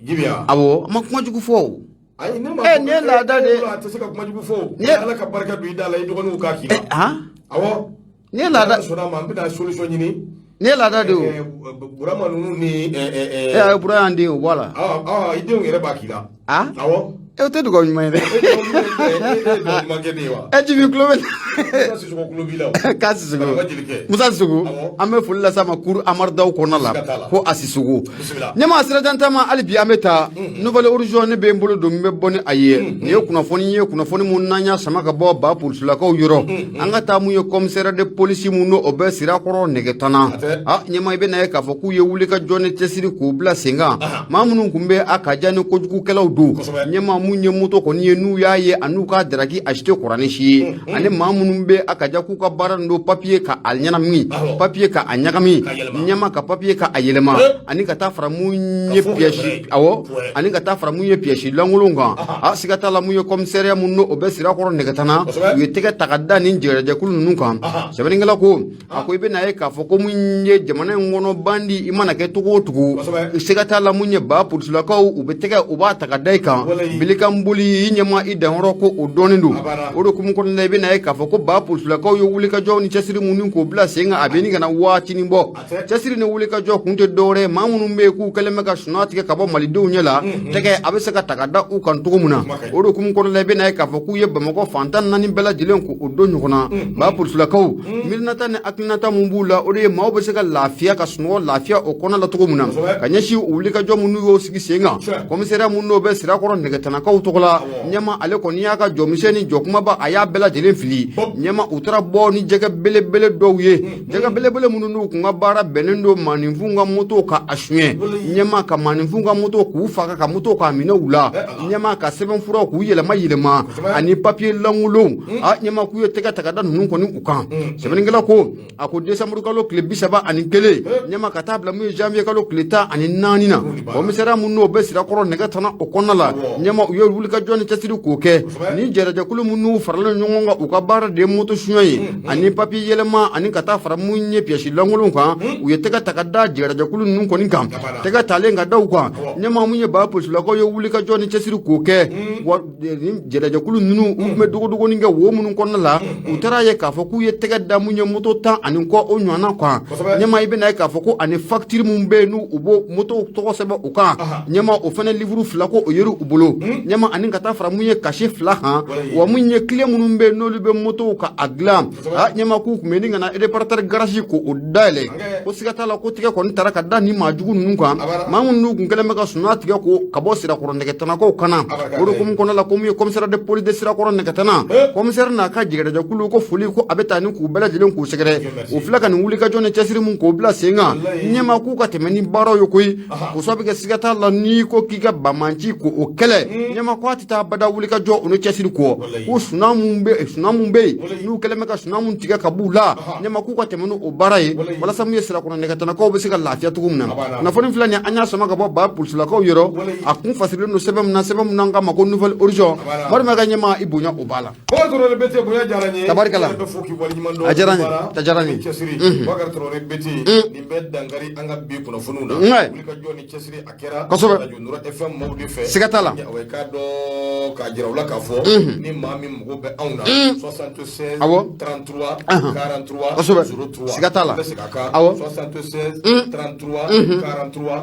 Jibi ya. Awɔ, a ma kuma jugu fɔ o. Ayi, ne ma. Nin ye laada de ye. A tɛ se ka kuma jugu fɔ o. Nin ye- Ala ka barika don i da la, i dɔgɔninw k'a k'i la. Han. Awɔ. Nin ye laada. Ala sɔnna a ma, n bɛna solution ɲini. Nin ye laada de ye o. Burama ninnu ni A ye Bura y'an den o, bɔ a la. Awɔ, awɔ, i denw yɛrɛ b'a k'i la. Awɔ. O tɛ dugawu ɲuman ye dɛ. E ye dugawu ɲuman kɛ ne ye wa? Jibi tulo bɛ. Musa Sisoko tulo b'i la o. K'a Sisoko. Karamɔgɔ jelikɛ. Musa Sisoko. Awɔ. An bɛ foli lase a ma kuru Amaridaw kɔnɔna la. Siga t'a la. Ko a Sisoko. Bisimila. Ɲɛma sirajan taama, hali bi an bɛ taa Nouvel Horizon. Ne bɛ n bolo don, n bɛ bɔ ni a ye. Nin ye kunnafoni ye, kunnafoni mun n'an y'a sama ka bɔ ba polisilakaw yɔrɔ. An ka taa mun ye commissaire de police mun n'o o bɛ Sirakɔrɔ Nɛgɛtana. A tɛ. Ɲɛma, i bɛ na ye k'a fɔ k'u ye wuli ka jɔ ni cɛsiri k'u bila sen kan. Maa minnu tun bɛ a ka ja ni kojugukɛlaw don. Ɲɛma, mun ye moto kɔni ye, n'u y'a ye a n'u ka daraki a si tɛ kuranɛ si ye. Ani maa minnu bɛ a ka ja k'u ka baara don papiye ka a ɲɛnamini, papiye ka a ɲagami, ɲɛma ka papiye ka a yɛlɛma, ani ka taa fara mun ye pièce, awɔ, ani ka taa fara mun ye pièce lankolon kan. A siga t'a la, mun ye commissariat mun n'o bɛ Sirakɔrɔ Nɛgɛtana, u ye tɛgɛ ta ka da nin jɛrɛjɛkulu ninnu kan. Sɛbɛnnikɛla ko, a ko i bɛna ye k'a fɔ ko mun ye jamana in kɔnɔ bandi, i mana kɛ cogo o cogo, siga t'a la, mun ye ba polisilakaw, u bɛ tɛgɛ, u b'a ta ka da i kan. Bilikan boli i ɲɛma i danyɔrɔ ko o dɔnnen don. O de hukumu kɔnɔna la, i bɛna ye k'a fɔ ko ba polisilakaw ye wulikajɔ ni cɛsiri minnu k'o bila sen kan, a bɛ ɲini ka na waatinin bɔ. Cɛsiri ni wulikajɔ kun tɛ dɔwɛrɛ ye, maa minnu bɛ yen k'u kɛlen bɛ ka sunɔgɔ tigɛ ka bɔ malidenw ɲɛ la, tɛgɛ a bɛ se ka ta ka da u kan cogo min na. O de hukumu kɔnɔna la, i bɛna ye k'a fɔ k'u ye Bamakɔ fan 14 bɛɛ lajɛlen k'o don ɲɔgɔn na. Ba polisilakaw, miirinata ni hakilinata mun b'u la, o de ye maaw bɛ se ka lafiya, ka sunɔgɔ lafiya o kɔnɔ la cogo min na, ka ɲɛsin u wulikajɔ minnu y'o sigi sen kan. Commissariat mun n'o bɛ Sirakɔrɔ Nɛgɛtanakaw tɔgɔ la, ɲɛma, ale kɔni y'a ka jɔmisɛn ni jɔkumaba, a y'a bɛɛ lajɛlen fili. Ɲɛma, u taara bɔ ni jɛgɛ belebele dɔw ye, jɛgɛ belebele minnu n'u kun ka baara bɛnnen don maaninfinw ka moto ka a suɲɛ, ɲɛma, ka maaninfinw ka moto k'u faga, ka moto k'a minɛ u la, ɲɛma, ka sɛbɛnfuraw k'u yɛlɛma yɛlɛma, ani papiye lankolonw. A ɲɛma, k'u ye tɛgɛ ta ka da ninnu kɔni u kan. Sɛbɛnnikɛla ko, a ko décembre kalo tile 31, ɲɛma, ka taa bila mun ye janvier kalo tile 14 na, commissariat mun n'o bɛ Sirakɔrɔ Nɛgɛtana o kɔnɔna la, ɲɛma, u ye wulikajɔ ni cɛsiri k'o kɛ. Ni jɛrɛjɛkulu minnu faralen ɲɔgɔn kan, u ka baara de ye moto suɲɛ ye, ani papiye yɛlɛma, ani ka taa fara mun ye pièce lankolon kan, u ye tɛgɛ ta ka da jɛrɛjɛkulu ninnu kɔni kan. Tɛgɛ talen ka da u kan, ɲɛma, mun ye ba polisilakaw ye wulikajɔ ni cɛsiri k'o kɛ. Wa ni jɛrɛjɛkulu ninnu, u tun bɛ dogodogonin kɛ wo minnu kɔnɔna la, u taara ye k'a fɔ k'u ye tɛgɛ da mun ye moto 10 ani kɔ o ɲɔgɔnna kan. Ɲɛma, i bɛna ye k'a fɔ ko ani facture mun bɛ yen, n'u u b'o moto tɔgɔ sɛbɛn u kan, ɲɛma, o fana livre 2 ko o yer'u bolo, ɲɛma, ani ka taa fara mun ye cachet 2 kan. Wa mun ye clé minnu bɛ yen, n'olu bɛ motow ka a dilan, a ɲɛma, k'u tun bɛ ni ka na réparateur garage k'o dayɛlɛ. Ko siga t'a la, ko tigɛ kɔni taara ka da ni maa jugu ninnu kan, maa minnu tun kɛlen bɛ ka sunɔgɔ tigɛ ko ka bɔ Sirakɔrɔ Nɛgɛtanakaw kan na. O de hukumu kɔnɔna la, ko mun ye commissaire de police de Sirakɔrɔ Nɛgɛtana, commissaire n'a ka jɛgɛjɛkulu, ko foli ko a bɛ taa ni k'u bɛɛ lajɛlen k'u sɛgɛrɛ. U filɛ ka nin wulikajɔ ni cɛsiri mun k'o bila sen kan, ɲɛma, k'u ka tɛmɛ ni baaraw ye koyi, k'o sababu kɛ siga t'a la, n'i ko k'i ka banbanci k'o kɛlɛ, ɲɛma, ko a tɛ taa bada wulikajɔ o ni cɛsiri kɔ. Ko sunaa mun bɛ yen, n'u kɛlen bɛ ka sunaa mun tigɛ ka b'u la, ɲɛma, k'u ka tɛmɛ n'o baara ye, walasa mun ye Sirakɔrɔ Nɛgɛtanakaw bɛ se ka lafiya cogo min na. Kunnafoni filɛ nin ye, an y'a sama ka bɔ ba polisilakaw yɔrɔ. A kun fasirilen don sɛbɛn min na, sɛbɛn min n'an k'a ma ko Nouvel Horizon. Marimakɛ ɲɛma, i bonya o b'a la. Bakari Traoré Bete, bonya diyara n ye. Tabarikala. Ne bɛ fo k'i waleɲuman dɔn. A diyara n ye, a diyara n ye. Cɛsiri. Bakari Traoré Bete, nin bɛ dankari an ka bi kunnafoniw na. Wulikajɔ ni cɛsiri a kɛra. Radio Nura FM maaw de fɛ. Siga t'a la. Awɔ, i k'a dɔn k'a jira u la k'a fɔ ni maa min mago bɛ anw na, 76 33 43 03. Siga t'a la. N bɛ segin a kan. 76 33 43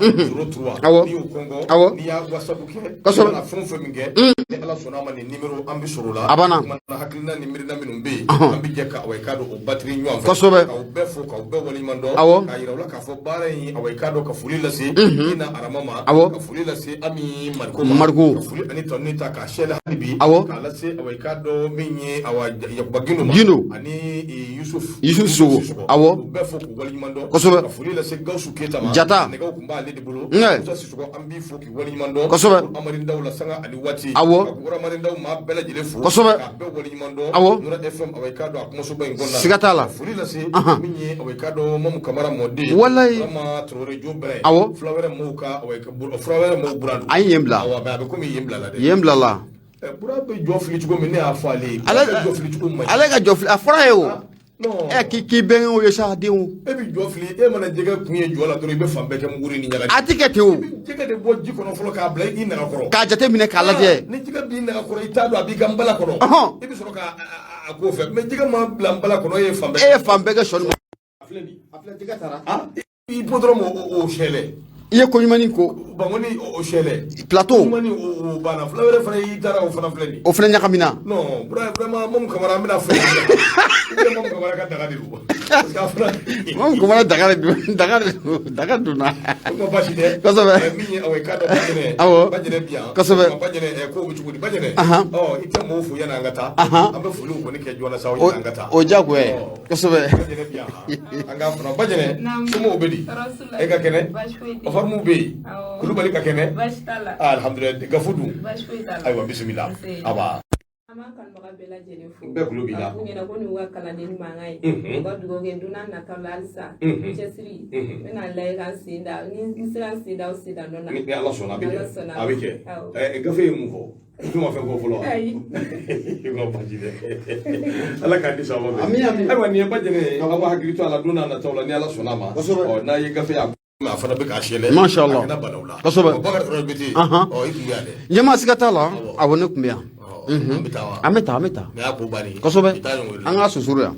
03. N'i y'o kɔngɔ, n'i y'a WhatsApp kɛ, i mana fɛn o fɛn min kɛ, ni Ala sɔnna a ma, nin numéro an bɛ sɔrɔ o la. A banna. Kumana hakilina ni miirina minnu bɛ yen, an bɛ jɛ ka awa i k'a dɔn o batiri ɲɔgɔn fɛ. K'aw bɛɛ fo, k'aw bɛɛ waleɲuman dɔn. K'a yira u la k'a fɔ baara in, awa i k'a dɔn, ka foli lase Ina Arama ma. Ka foli lase Ami Mariko ma. Mariko. Ka foli ani tanuni ta k'a sɛlɛ hali bi. K'a lase awa i k'a dɔn min ye awa Yakuba Gindo ma. Gindo. Ani Yusuf. Yusuf Sissoco. Sissoco. U bɛɛ fo k'u waleɲuman dɔn. Ka foli lase Gawusu Keyita ma. Jata. Nɛgɛw tun b'ale de bolo. Musa Sissoco, an b'i fo k'i waleɲuman dɔn. Amari Ndaw la sanga ani waati. Ka Amari Ndaw maa bɛɛ lajɛlen fo. K'a bɛɛ waleɲuman dɔn. Nura FM, awa i k'a dɔn, a kumasoba in kɔnɔna la. Siga t'a la. Ka foli lase min ye awa i k'a dɔn Mamu Kamara mɔden. Burama Traoré Jo Bɛrɛ. Fula wɛrɛ mɔɔw ka awa i ka fura wɛrɛ mɔɔw buran don. An ye yen bila. Awɔ, a bɛ komi yen bila la dɛ. Yen bila la. Bura bɛ jɔ fili cogo min, ne y'a fɔ ale ye. Ale bɛ jɔ fili cogo man ɲi. Ale ka jɔ fili a fɔra ye o. Non. Ɛ, k'i bɛnkɛw ye sa denw. E bɛ jɔ fili, e mana jɛgɛ kun ye jɔ la dɔrɔn, i bɛ fan bɛɛ kɛ muguri ni ɲaga. A ti kɛ ten o. I bɛ jɛgɛ de bɔ ji kɔnɔ fɔlɔ k'a bila i naga kɔrɔ. K'a jate minɛ k'a lajɛ. Ni jɛgɛ b'i naga kɔrɔ, i t'a dɔn a b'i ka nbala kɔnɔ. I bɛ sɔrɔ ka a k'o fɛ. Mais jɛgɛ ma bila nbala kɔnɔ, e ye fan bɛɛ. E ye fan bɛɛ kɛ sɔni ma. A filɛ nin ye. A filɛ, jɛgɛ taara. Ah, i bɔ dɔrɔn o sɛlɛ. I ye ko ɲumannin ko. Bangoni o sɛlɛ. Plateau. Ɲumannin o banna. Fula wɛrɛ fana y'i taara, o fana filɛ nin ye. O fana ɲagamina. Non, vraiment Mamu Kamara, an bɛna fɛn dɔ. Mamu Kamara ka daga de don. Parce que a fana. Mamu Kamara daga de don, daga de don, daga donna. O kuma baasi tɛ. Min ye awa i k'a dɔn Bajɛnɛ. Bajɛnɛ bi yan. Bajɛnɛ, kow bɛ cogo di Bajɛnɛ? Ɔ, i tɛ mɔgɔw fo yanni an ka taa. An bɛ foliw kɔni kɛ joona sa yanni an ka taa. O diyagoya ye. Bajɛnɛ bi yan. An k'a fana Bajɛnɛ. Somɔgɔw bɛ di? E ka kɛnɛ? Forme bɛ yen? Kulubali ka kɛnɛ? Alhamdulilayi. Gafu dun? Ayiwa, bisimila. Aba. An b'an kanubaga bɛɛ lajɛlen fo. Bɛɛ kulo b'i la. K'a f'u ɲɛna ko nin y'u ka kalanden mankan ye. U ka dugawu kɛ don n'a nataw la halisa. Cɛsiri. N bɛna lajɛ ka n sen da, ni n sera n sen da o sen da nɔ na. Ni Ala sɔnna, a bɛ kɛ. A bɛ kɛ. Gafe ye mun fɔ? I ma fɛn fɔ fɔlɔ wa? Ayi. I ma baasi dɛ. Ala k'a di sababa bɛɛ. Ami, ami. Ayiwa, nin ye Bajɛnɛ ye. Aw b'a hakili to a la don n'a nataw la, ni Ala sɔnna a ma. Ɔ, n'a ye gafe y'a a fana bɛ k'a sɛlɛ. Masha Allah. A kana bana o la. Bakari Traoré bɛ ten. Ɔ, i tun bɛ yan dɛ. Ɲɛmaa, siga t'a la. Awɔ, ne tun bɛ yan. An bɛ taa wa? An bɛ taa, an bɛ taa. Nin y'a ko bannen ye. Kosɛbɛ. I t'a ɲɔgɔn An k'a susuru yan.